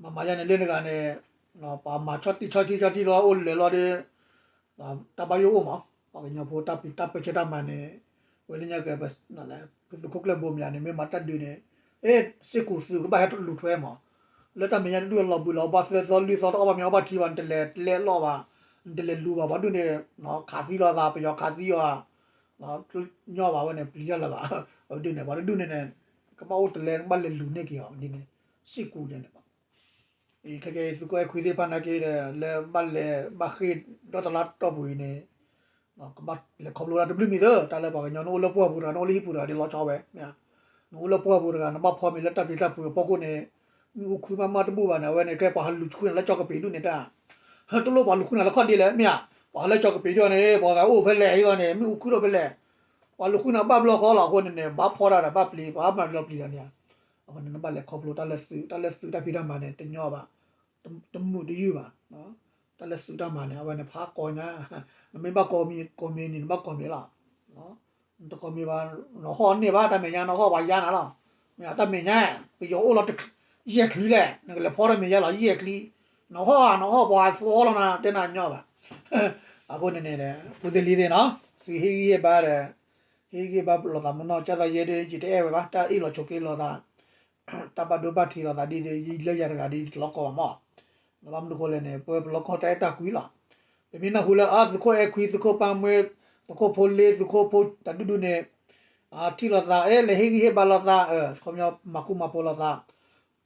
မၤမၤယါန့ၣ်လၢနဂၤန့ၣ် ပှၤမၤဆီၣ်တံၢ်ဆီၣ်ထံဆီၣ်ထံလီၤအိၣ်လဲၤလီၤဒီး တၢ်ဘၣ်ယိၣ်အိၣ်မး, ပှၤကညီဖိတၢ်ပၢဆှၢတၢ်မၤန့ၣ် ဝဲလၢညါက့ ပသုးခိၣ်ကျၢၢ်ဘိမၠးန့ၣ် မ့ၢ်မၤတၢ်ဒုးန့ၣ် အ့ စ့ၢ်ကီးသုးကဘၣ်ဟဲလူၤထွဲမး, လၢတၢ်မဲာ်ညါတဒူၣ်လီၤဘှံးလီၤဘှါသၢသီလွံၢ်သီတအီၣ်ဘၣ်မ့ၤအီၣ်ဘၣ်ထံဘၣ် နတလဲၤလဲၣ်လီၤဘၣ်, နတလဲၤလူၤဘၣ် ပှၤဒူၣ်န့ၣ် ခးသံလီၤသး ပယီၤခးသံအီၤ ညီဘၣ်ဝဲန့ၣ် ပျံၤတၢ်လၢၤဘၣ်, အဝဲဒ်န့ၣ် ပှၤတဒူၣ်န့ၣ်န့ၣ် ကဘၣ်အိၣ်တလဲ ကဘၣ်လဲၤလူၤန့ၢ်က့ၤအီၤဒ်န့ၣ် စ့ၢ်ကီးယါန့ၣ်ဘၣ်. အခဲကဲ သုးခိၣ်အဲၣ်ခွံသ့ၣ်တဖၣ်နာ်က့ဒီး လၢဘၣ်လဲၤဘၣ်ဃ့ၢ်ဒီတလါတီၢ်ပူၤအံၤန့ၣ် ကဘၣ်လဲၤခီဖျိတၢ်တဘျုးမံၤသၢ တၢ်လၢပှၤကညီ နအိၣ်လၢပှၢ်ပူၤတဂၤ နအိၣ်လၢဟံၣ်ပူၤတဂၤ ဒ်လီၤဆီဝဲ, မ့ၢ်ဧါ, နအိၣ်လၢပှၢ်ပူၤတဂၤ နဘၣ်ဖီမ့ၤလၢတၢ်ပျံၤတၢ်ဖုးအဖီခိၣ်န့ၣ် မ့ၣ်အူခုမးမးတဘူၣ်ဘၣ်န့ၣ် အဝဲန့ၣ် ကဲပှၤဟးလူၤဃုနၤလၢကၠီကပ့ၤဒူၣ်န့ၣ်တၢ် တလိၣ်ပှၤလူၤဃုနၤလၢခီၣ်ဒ့လဲၣ် မ့ၢ်ဧါ, ပှၤဟးလၢကၠီကပ့ၤဒူၣ်န့ၣ် ပှၤဂၤအိၣ်ဖဲလဲၣ်အံၤဂီၢ်န့ၣ် မ့ၣ်အူခုဒိၣ်ဖဲလဲၣ်, ပှၤလူၤဃုနၤဘၣ်ဘျီဃီလီၤ အဃိန့ၣ်န့ၣ် ဘၣ်ဖီတၢ်ဒီးဘၣ်ပျံၤ ပှၤမၤဘျီပျံၤတၢ်န့ၣ်ဧါ, အဃိန့ၣ် နဘၣ်လဲၤခီဖျိတၢ်လၢသုး တၢ်လၢသုးတၢ်ဖံးတၢ်မၤန့ၣ် တညီဘၣ် တမုာ်တယုၢ်ဘၣ်, တၢ်လၢသုးတၢ်မၤန့ၣ် အဝဲန့ၣ်ဖးကီညါ, နမ့ၢ်ဘၣ်ကီမ့ၤကီမ့ၤန့ၣ် နဘၣ်ကီမ့ၤလီၤ, နတကီမ့ၤဘၣ် နဟီၣ်န့ၢ်ဘၣ်တၢ်မဲာ်ညါ နဟီၣ်ပှၤယါနၤလီၤ, မ့ၢ်တၢ်မဲာ်ညါ ပယီၤအိၣ်လီၤ ယဲၢ်ချံလဲၣ် နကလဲၤဖီတၢ်မဲာ်ညါလီၤ ယဲၢ်ချံ, နဟီၣ်ဧါ နဟီၣ်ပှၤသီလီၤနၤ တဲနၤညီဘၣ်, အဃိန့ၣ်န့ၣ် ဖိသ့ၣ်လံၤသ့ၣ်နီၤ သုဟ့ၣ်ဂံၢ်ဟ့ၣ်ဘါဒီး ဟ့ၣ်ဂံၢ်ဟ့ၣ်ဘါလိာ်သးမနီၢ် ကၢ်သိးယဲဒၣ် ယတအဲၣ်ဝဲဘၣ် တၢ်အ့ၣ်လိာ်ဆိးက့လိာ်သး တၢ်ဘၣ်ဒိဘၣ်ထံးလိာ်သးဒ် လၢယၤတဂၤဒ် တလီၤကီဘၣ်မး, နဘၣ်မနုၤဃိလဲၣ်န့ၣ် ပပလီၢ်ကီၢ်တၢ်အဲၣ်တၢ်ကွံလီၤ, ပမ့ၢ်နၢ်ဟူလၢ အါ သုးခိၣ်အဲၣ်ခွံ သုးခိၣ်ပၢ်မှဲ သုးခိၣ်ဖိလ့ သုးခိၣ်ဖိတၢ်ဒူၣ်ဒူၣ်န့ၣ် ထံၣ်လိာ်သး အဲ လဲၤဟ့ၣ်ဂံၢ်ဟ့ၣ်ဘါလိာ်သး ခီပညီမၤဃူမၤဖိးလိာ်သး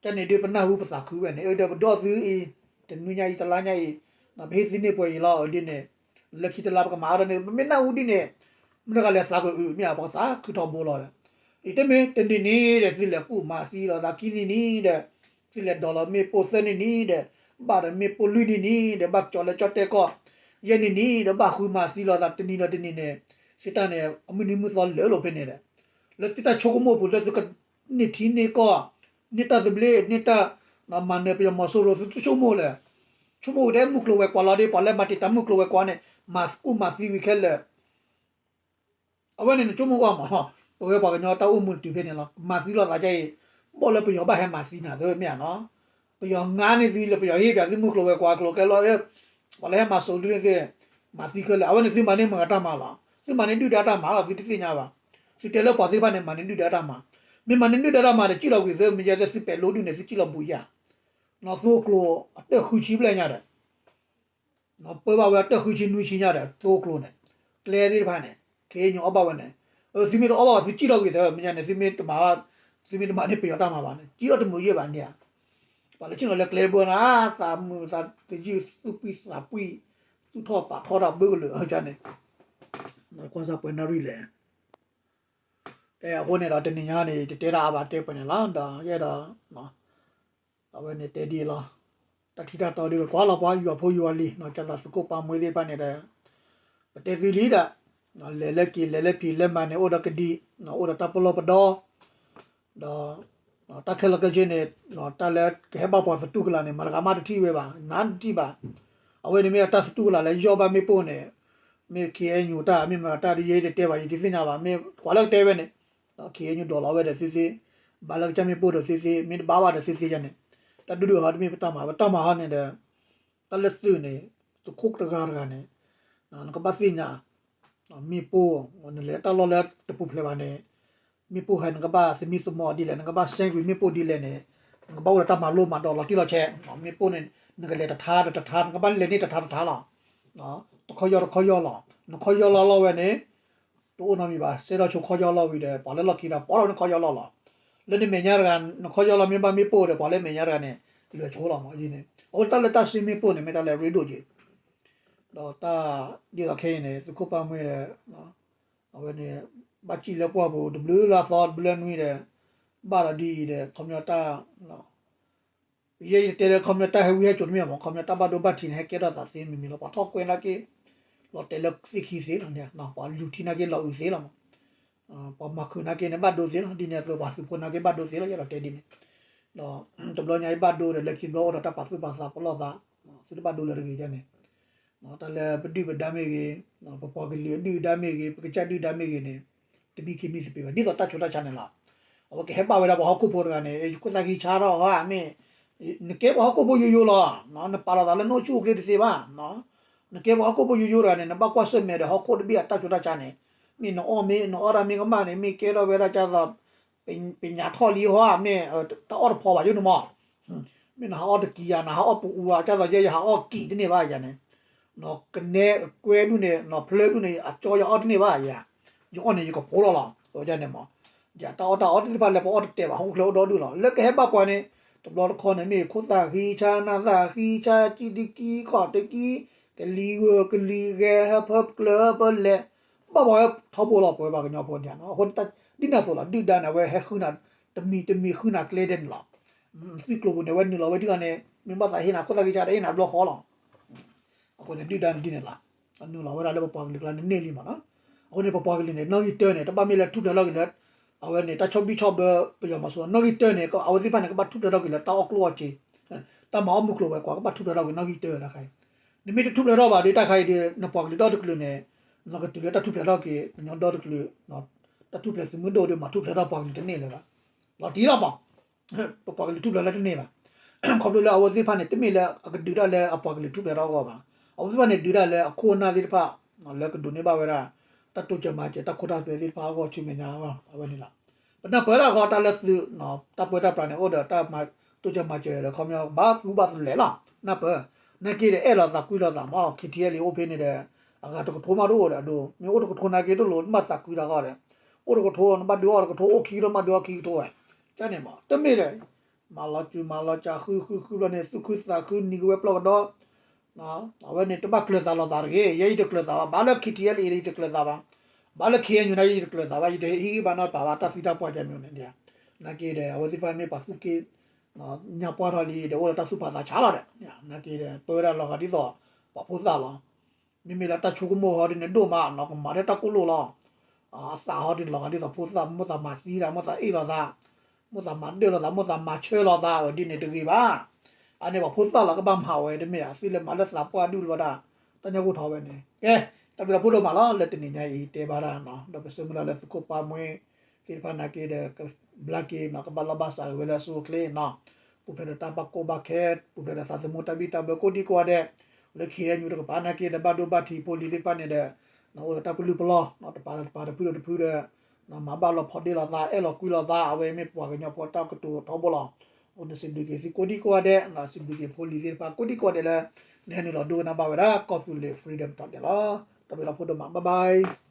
ကန့ၣ်ဒ်ပနၢ်ဟူပသးခုဝဲန့ၣ် အၢ ဒီးပဒိးသုအံၤ တနွံညါအံၤ တလါညါအံၤ ပဟ့ၣ်သုန့ၢ်ပှဲၤအံၤလီၤ အဒ်န့ၣ် လၢခံတလါပကမၤအါထီၣ်န့ၣ် ပမ့ၢ်နၢ်ဟူဒ်န့ၣ် မတၤတဂၤလဲၤသးကအုး မ့ၢ်ဧါ ပှၤသးခုထီဘိလီၤဒီး အံၤတမ့ၢ်တနံၤနံၤဒီး သုလဲၤကူၣ်မၤသံလိာ်သး ခံနံၤနံၤဒီး သုလဲၤဒိးလီၤမ့ၣ်ပိၢ် သၢနံၤနံၤဒီး ဘၣ်ဒီးမ့ၣ်ပိၢ် လွံၢ်နံၤနံၤဒီး ဘၣ်ကၠီၤလၢကၠီၣ်တဲၣ်ကီၢ် ယဲၢ်နံၤနံၤဒီး ဘၣ်ဃုမၤသံလိာ်သး တနံၤဒီးတနံၤန့ၣ် စံးတၢ်န့ၣ် အမုၢ်နံၤမုၢ်သီလၢာ်လီၤဖဲန့ၣ်ဒီး လၢသုတၢ်ဆိကမိၣ်ပူၤ လၢသုကန့ၢ်ထံန့ၢ်ကီၢ် န့ၢ်တၢ်သဘျ့ န့ၢ်တၢ် မၤနၢၤပယီၤမီၤစိရိၤ သုတဆိကမိၣ်လဲၣ်, ဆိကမိၣ်ဝဲဒၣ်မုၢ်ကျိၤဝဲၤကွာ်လီၤဒီး ပှၤလၢမၤတံာ်တာ်မုၢ်ကျိၤဝဲၤကွာ်န့ၣ် မၤကူၣ်မၤသံဝံၤခဲလၢာ် အဝဲန့ၣ်နဆိကမိၣ်ကွၢ်မး ပဝဲပှၤကညီတၢ်အိၣ်မူတတုၤဖဲန့ၣ်လီၤ. မၤသံလိာ်သးဒ်အံၤ, ဘၣ်လၢပယီၤဘၣ်ဟဲမၤသံနၤသ့မ့ၢ်ဧါနီၤ. ပယီၤငါန့ၢ်သုလၢပယီၤဟ့ၣ်ပၠးသုမုၢ်ကျိၤဝဲၤကွာ်ကျိၤကဲလီၤ, ပှၤလၢဟဲမၤစိာ်ဒုန့ၣ်သ့ၣ်, မၤသံခဲလၢာ်, အဝဲန့ၣ်သုမၤန့ၢ်မတၤတၢ်မၤလီၤ. သုမၤန့ၢ်ဒုၣ်ဒါတၢ်မၤလီၤ, သုတသ့ၣ်ညါဘၣ်. သုတဲလၢပှၤသ့ၣ်တဖၣ်န့ၣ် မၤန့ၢ်ဒုၣ်ဒါတၢ်မၤ, မ့ၢ်မၤန့ၢ်ဒုၣ်ဒါတၢ်မၤဒီး စံၣ်လီၤကွံာ်သု, မ့ၢ်ယဲသ့ၣ်သုပဲာ်လိဒုၣ်န့ၣ် သုစံၣ်လီၤဘူးယၤ. နီၢ်သိကျိၤအတၢၢ်ဃုဆံဘျဲၣ်ညါဒီး ပၢဘၣ်ဝဲအတၢၢ်ဃုဆံနွံဆံညါဒီး သိကျိၤန့ၣ်, ကျဲသ့ၣ်တဖၣ်န့ၣ် ခ့ညိၣ်အီၣ်ဘၣ်ဝဲန့ၣ်, သုမ့ၢ်တအီၣ်ဘၣ်ဘၣ် သုစံၣ်ထီၣ်ကွံာ်သၢ, မ့ၢ်ညါန့ၣ် သုမ့ၢ်တမၤ, သုမ့ၢ်တမၤန့ၢ်ပယီၤတၢ်မၤဘၣ်န့ၣ် စံၣ်ထီၣ်တမုာ်ယဲၢ်ဘၣ်န့ၣ်ဧါ. ပှၤလၢဆ့ၣ်နီၤလၢကျဲဘၢနၤ, သးမုာ်သးကယုၢ် သူၣ်ပှံၢ်သးပှံၢ်, သူၣ်ထီၣ်သးထီတၢ်ဘၣ်ကလုာ်န့ၣ်, ကွၢ်စၢ်ပှဲၤနၣ်ရံၣ်လဲၣ်. တဲအဃိန့ၣ်ဒီး တနံၤညါန့ၣ် တတဲတၢ်အါဘၣ် တဲပှဲၤန့ၣ်လီၤ. ဒီးယအဲၣ်ဒိး အဝဲန့ၣ်တဲဒ်အံၤလီၤ. တၢ်ထံၣ်တၢ်တီဒ်ဝဲ ကွၢ်လီၤပှၤယွၤဖိယွၤလံၤ ကသးသုးခိၣ်ပၢ်မှဲသ့ၣ်တဖၣ်န့ၣ်ဒီး ပတဲသုလံဒီး လဲၤလၢက့ၤ လဲၤလၢဖံး လဲၤမၤန့ၣ် အိၣ်ဒီးကဒံ, အိၣ်ဒီးတၢ်ပလီၢ်ပဒီ, ဒီး တၢ်ခဲလၢာ်ခဲဆ့န့ၣ် တၢ်လၢကဟဲဘၣ်ပှၤသတူၢ်ကလာ်န့ၣ် မတၤဂၤမးတထံၣ်ဝဲဘၣ်, နါတထံၣ်ဘၣ်. အဝဲန့ၣ်မ့ၢ်အတၢ်သတူၢ်ကလာ်လၢယီၢ်ဘၣ်မ့ၣ်ပိၢ်န့ၣ်, မ့ၢ် ခ့အဲၣ်ယူၣ် တၢ် မ့ၢ်မတၤတၢ်ဒ်ယဲတတဲဘၣ် ယတသ့ၣ်ညါဘၣ်, မ့ၢ်ပှၤလၢကတဲဝဲန့ၣ် ခ့အဲၣ်ယူၣ် ဒိးလီၤဝဲဒီးသုသ့, ဘၣ်လၢကစၢ်မ့ၣ်ပိၢ်ဒီးသုသ့, မ့ၢ်တဘၣ်ဘၣ်ဒီးသုသ့ယဲန့ၣ်, တၢ်ဒုးဒုးဟီတမ့ၢ်ပတၢ်မၤ, ပတၢ်မၤဟီန့ၣ်ဒီး တၢ်လၢသုးန့ၣ် သုးခိၣ်တဂၤတဂၤန့ၣ် နကဘၣ်သ့ၣ်ညါ မ့ၣ်ပိၢ်, နလဲၤတၢ်လီၢ်လၢတပူၤဖျဲးဘၣ်န့ၣ် မ့ၣ်ပိၢ်ဟဲ နကဘၣ်သမံသမိးဒ်လဲၣ်, နကဘၣ်ဆဲးကွံာ်မ့ၣ်ပိၢ်ဒ်လဲၣ်န့ၣ်, နကဘၣ်အိၣ်ဒီးတၢ်မၤလိမၤဒိးလီၤတံၢ်လီၤဆဲး, မ့ၣ်ပိၢ်န့ၣ် နကလဲၤတထါဒီးတထါ, နကဘၣ်လဲၤန့ၢ်တထါတထါလီၤ. တခီယီၢ်တခီယီၢ်လီၤ, နခီယီၢ်လီၢ်လီၢ်ဝဲန့ၣ် တအိၣ်နီတမံၤဘၣ်, စဲထီၣ်ဆိခီယီၢ်လီၢ်ဝံၤဒီး ပှၤလၢလီၢ်ခံဒီး ပိာ်ထီၣ်နခီယီၢ်လီၢ်လီၤ. လၢနမဲာ်ညါတဂၤ နခီယီၢ်လီၢ်မ့ၢ်ဘၣ်မ့ၣ်ပိၢ်ဒီး ပှၤလၢမဲာ်ညါတဂၤန့ၣ် လဲၤဆိလီၤမးန့ၣ်. အဃိတၢ်လၢတၢ်စံးမ့ၣ်ပိၢ်န့ၣ် မ့ၢ်တၢ်လၢအရ့ဒိၣ်က့ၤ ဒီးတၢ်ဒ်သိးခဲအံၤန့ၣ် သုးခိၣ်ပၢ်မှဲဒီး အဝဲန့ၣ် ဘၣ်စံၣ်လၢပှၢ်ပူၤ တဘျုးလၢအသီ တဘျုးလၢနွံဒီး ဘၣ်ဒီးဒ်အံၤဒီး ခီပညီတၢ် ယဲယတဲလၢ ခီပညီတၢ်ဟဲဝံဟဲစိာ်တမ့ၢ်မး, ခီပညီတၢ်ဘၣ်ဒိဘၣ်ထံးန့ၣ် ဟဲကဲထီၣ်သးသ့မံၤမံၤလီၤ. ပှၤထီၣ်ကွဲနာ်က့ လီၤတဲာ်လၢသ့ၣ်ခံသ့လီၤ, ပှၤလူၤထံနာ်က့ လီၤအုးသ့လီၤမး, ပှၤမၤခုးနာ်က့န့ၣ် ဘၣ်ဒိသ့လီၤ. ဒ်န့ၣ်အသိး ပှၤသုးဖိနာ်က့ ဘၣ်ဒိသ့လီၤ, ယအဲၣ်ဒိးတဲဒ်န့ၣ် ဒီးတဘျီညါအံၤဘၣ်ဒိဒီး လၢခံဘျီအိၣ်ဒီးတၢ်ပာ်သူၣ်ပာ်သးပလီၢ်သး, သုတဘၣ်ဒိလၢတဂ့ၤန့ၣ်, တၢ်လၢပဒုၣ်ပဒါမ့ၢ်ဂ့ၤ, ပပှၤကလုာ်အဒုၣ်အဒါမ့ၢ်ဂ့ၤ, ပကစၢ်ဒုၣ်ဒါမ့ၢ်ဂ့ၤန့ၣ်, တမံခံမံသပ့ၤဘၣ် ဒ်သိးတၢ်ဆူးတၢ်ဆါန့ၣ်လီၤ. အဝဲကဟဲဘၣ်ဝဲဒၣ်ပှၤဟီၣ်ခိၣ်ဖိတဂၤန့ၣ် ယခိၣ်သၣ်ခံဆါထီၣ်ဟီဧါမ့ၢ်, နကဲပှၤဟီၣ်ခိၣ်ဖိယိယိလီၤ, နပာ်လီၤသးလၢနအိၣ်ဆူၣ်အိၣ်ချ့တသ့ဘၣ် နကဲပှၤဟီၣ်ခိၣ်ဖိယိယိတဂၤန့ၣ် နဘၣ်ကွၢ်ဆၢၣ်မဲာ်ဒီးဟီၣ်ခိၣ်တဘ့ၣ်အတၢ်ဆူးတၢ်ဆါန့ၣ်, မ့ၢ်နအီၣ်မ့ၢ်နအီၣ်တၢ်မ့ၢ်ကမၣ်န့ၣ် မ့ၢ်ကဲထီၣ်ဝဲဒၣ်ကသိး ပညးထီၣ်လံဟီဧါမ့ၢ်, တၢ်အီၣ်တဖီဘၣ်ယိၣ်န့ၣ်မး, မ့ၢ်နဟးအီၣ်တကံဧါ နဟးအီၣ်ပအူဧါ ကသိးယဲယဟးအီၣ်ကံၣ်တန့ၢ်ဘၣ်ယၤန့ၣ်, ကနဲကွဲဒူၣ်န့ၣ် ဖျၢဒူၣ်န့ၣ် အကၠီယအီၣ်တန့ၢ်ဘၣ်ယၤ, ယအီၣ်န့ၣ်ယကဖိလီၤလီၤ, အဝဲန့ၣ်မး, ယတၢ်အီၣ်တၢ်အီသ့ၣ်တဖၣ်လၢပအီၣ်တတဲာ်ဘၣ် ဟီၣ်ခိၣ်ချၢအိၣ်ဒီဒူၣ်လီၤ. လၢကဟဲဘၣ်ပှၤန့ၣ် တဘျီတခီန့ၣ် မ့ၢ်ခိၣ်သၣ်ဃံဆါ နၢ်သၣ်ဃံဆါ ကံၣ်တကံၣ် ခီၣ်တကံၣ် ကလံၤဂၢၢ်ကလံၤဂဲၤ ဟၢဖၢကျၢၤဟၢဖၢလဲၤ, ဘၣ်ပှၤဟဲထီဘိလီၤ ပဝဲပှၤကညီဖိန့ၣ်, အဃိ ဒ်န့ၣ်အသိးလီၤ ဒုၣ်ဒါန့ၣ် အဝဲဟဲဃုနၤ တမံၤတမံၤဃုနၤကျဲဒဲးန့ၣ်လီၤ. သုးကျိၤပူၤန့ၣ် အဝဲနုာ်လီၤဝဲဒၣ်န့ၣ် မ့ၢ်ဘၣ်သးဟ့ၣ်နၤ ခိၣ်သၣ်ဃံဆါတဟ့ၣ်နၤဘျီဃီလီၤ. အဃိန့ၣ် ဒုၣ်ဒါန့ၣ်ဒ်န့ၣ်လီၤ, အနုာ်လီၤဝဲဒၣ်လၢပပှၤကလုာ်ကျါန့ၣ်န့ၢ်လံမးနီၤ. အဃိန့ၣ် ပပှၤကလုာ်န့ၣ် နီၣ်ဂံၢ်တၢန့ၣ် တဘၣ်မ့ၢ်လၢထူၣ်ဖျဲးထီၣ်က့ၤလၢ အဝဲန့ၣ် တၢ်ဆီၣ်ဘံၣ်ဆီၣ်ဘၢ ပယီၤမီၤစိရိၤ နီၣ်ဂံၢ်တၢန့ၣ် အဝဲသ့ၣ်တဖၣ်န့ၣ် ကဘၣ်ထူၣ်ဖျဲးထီၣ်က့ၤလၢတၢ်အီၣ်ကျိၣ်အီၣ်စ့, တၢ်မၤအီၣ်မုၢ်ကျိၤဝဲၤကွာ် ကဘၣ်ထူၣ်ဖျဲးထီၣ်က့ၤနီၣ်ဂံၢ်တၢတခါအံၤ. နမ့ၢ်တထူၣ်ဖျဲးထီၣ်ဘၣ်ဒီး တၢ်ခါအံၤဒီး နပှၤကလုာ်ဒီတကလုာ်န့ၣ် နကတုၤလၢတၢ်ထူၣ်ဖျဲးထီၣ်က့ၤ ကညီဒီတကလုာ်, တၢ်ထူၣ်ဖျဲးသုးမုၢ်ဒိၣ်ဒီး မၤထူၣ်ဖျဲးထီၣ်ပှၤကလုာ်တန့ၢ်လၢၤဘၣ်. လီၤတံၢ်လီၤမး ပပှၤကလုာ်ထူၣ်ဖျဲးထီၣ်တန့ၢ်ဘၣ်. ခီဖျိလၢအဝဲသ့ၣ်တဖၣ်န့ၣ် တမ့ၢ်လၢအကဒုးတၢ်လၢအပှၤကလုာ်ထူၣ်ဖျဲးထီၣ်အဂီၢ်ဘၣ်. အဝဲသ့ၣ်တဖၣ်န့ၣ် ဒုးတၢ်လၢအခိၣ်အနၢ်သ့ၣ်တဖၣ် လၢကဒိးန့ၢ်ဘၣ်ဝဲဒၣ် တၢ်တိစၢၤမၤစၢၤ တၢ်ခိတၢ်သွဲသ့ၣ်တဖၣ်အဂီၢ်ဆူမဲာ်ညါအဂီၢ် အဝဲန့ၣ်လီၤ. ပနၢ်ပၢၢ်ဒၣ်ဃီတၢ်လၢသုး တၢ်ပၢတၢ်ပြးန့ၣ် အိၣ်ဒီးတၢ်တိစၢၤမၤစၢၤဒီး ခီပညီ ဘၣ်သူဘၣ်သလဲးလီၤ. နၢ်ပၢၢ် နာ်က့ဒီး အဲၣ်လီၤသးကွံလီၤသးမး ခံထံအဲလံ အိၣ်ဖဲန့ၣ်ဒီး အဂၤတကထိမးတအိၣ်ဒီးအဒိ မ့ၢ်အိၣ်တကထိနာ်က့တလိၣ် နဘၣ်သးကွံတၢ်ဂီၢ်ဒီး အိၣ်တကထိ နဘၣ်ဒုးအီၣ်တကထိ အိၣ်ခံကထိ နဘၣ်ဒုးအီၣ်ခံကထိဝဲ ကန့ၣ်မး တမ့ၢ်ဒီး မၤလီၤစူၤမၤလီၤစၢ် ဃုဃုဃုဘျီန့ၣ် သူၣ်ခုသးခု နံၤကဝဲပျီၢ်ကဒီး အဝဲန့ၣ် တဘၣ်ကျၢၤသးလီၤသးတဂ့ၤ. ယဲယတကျၢၤသးဘၣ်. ဘၣ်လၢ ခံထံအဲလံ ယတကျၢၤသးဘၣ်. ဘၣ်လၢ ခ့အဲၣ်ယူၣ် န့ၣ် ယတကျၢၤသးဘၣ်. ယတဟ့ၣ်ဂံၢ်ဘါနီတပၤဘၣ် တၢ်သံတၢ်ပှၢ်ကဲမ့ၢ်န့ၣ် နာ်က့ဒီး အဝဲသ့ၣ်တဖၣ်မ့ၢ်ပှၤသူၣ်က့ၣ် ညါပှၢ်ထီၣ်လံဒီး အိၣ်ဒီးတၢ်သူၣ်ဖးသးဆါလီၤဒီး နာ်က့ဒီး ပၢဝဲဒၣ်လီၤဂာ်ဒ်သိး ပှၤဖိသၣ်လီၤ. မ့မ့ၢ်လၢတၢ်ဆိကမိၣ်ဟီဒ်န့ၣ်ဒိၣ်မးနီၤ ကမၤထဲတၢ်ကိၢ်လိၣ်လီၤ. အသးဟီဒ်န့ၣ်လီၤဂာ်ဒ်သိးဖိသၣ် မိၣ်သးမၤသံတၢ် မိၣ်သးအ့ၣ်လိာ်သး မိၣ်သးမၤဒၢၣ်လိာ်သး မိၣ်သးမၤဆၢလိာ်သး ဒ်န့ၣ်တဂ့ၤဘၣ်. အန့ၣ်ပှၤဖိသၣ်လီၤကဘၣ်မၤဝဲတမ့ၢ်ဧါ သုလဲၤမၤလၢသးပှၢ်ဒူၣ်လၢၤဘၣ်ဒၣ် တၢ်ညၣ်ဂိၢ်ထီၣ်ဝဲန့ၣ် ကဲ တၢ်ဘျုးလီၤဖိဒိၣ်မးလီၤ လၢတနံၤညါအံၤတဲဘၣ်ဒၣ်နီၤ ဒီးပဆၢမုၢ်လၢ်လၢသုးခိၣ်ပၢ်မှဲ သ့ၣ်တဖၣ်နာ်က့ဒီး ကဘျါက့ၤနီၤ ကဘၣ်လီၢ်ဘၣ်စးဝဲလၢအဆိအချ့နီၤ, ပူၤဖျဲးဒီးတၢ်ဘၣ်ကိၢ်ဘၣ်ခဲ, ပူၤဖျဲးဒီးသးသမူတၢ်ဘံၣ်တၢ်ဘၢကိးဒံကိးဂၤဒဲး, လၢ ခ့ၣ်အဲၣ်ယူၣ် တကပၤနာ်က့ဒီးဘၣ်ဒိဘၣ်ထံးဖိလံၤသ့ၣ်တဖၣ်န့ၣ်ဒီး အိၣ်ဒီးတၢ်ပလုၢ်ပလီၢ်, တပၤတပၤတဖုဒီးတဖုဒီး မၤဘၣ်လီၤဖီဒ့လီၤသး အဲၣ်လီၤကွံလီၤသး အဝဲမ့ၢ်ပှၤကညီဖိတၢ်ကတိၤထီဘိလီၤ. အဃိန့ၣ်စံးဘျုးက့ၤသုကိးဒံကိးဂၤဒဲး, စံးဘျုးက့ၤဖိလံၤသ့ၣ်တဖၣ်ကိးဒံကိးဂၤဒဲးလၢ နဟဲနုာ်လီၤဒိကနၣ်ဘၣ်ဝဲဒၣ် ကီၢ်သူလ့ၤ Freedom Talk န့ၣ်လီၤ. တၢ်ဘျုးလီၤဖိဒိၣ်မး bye bye.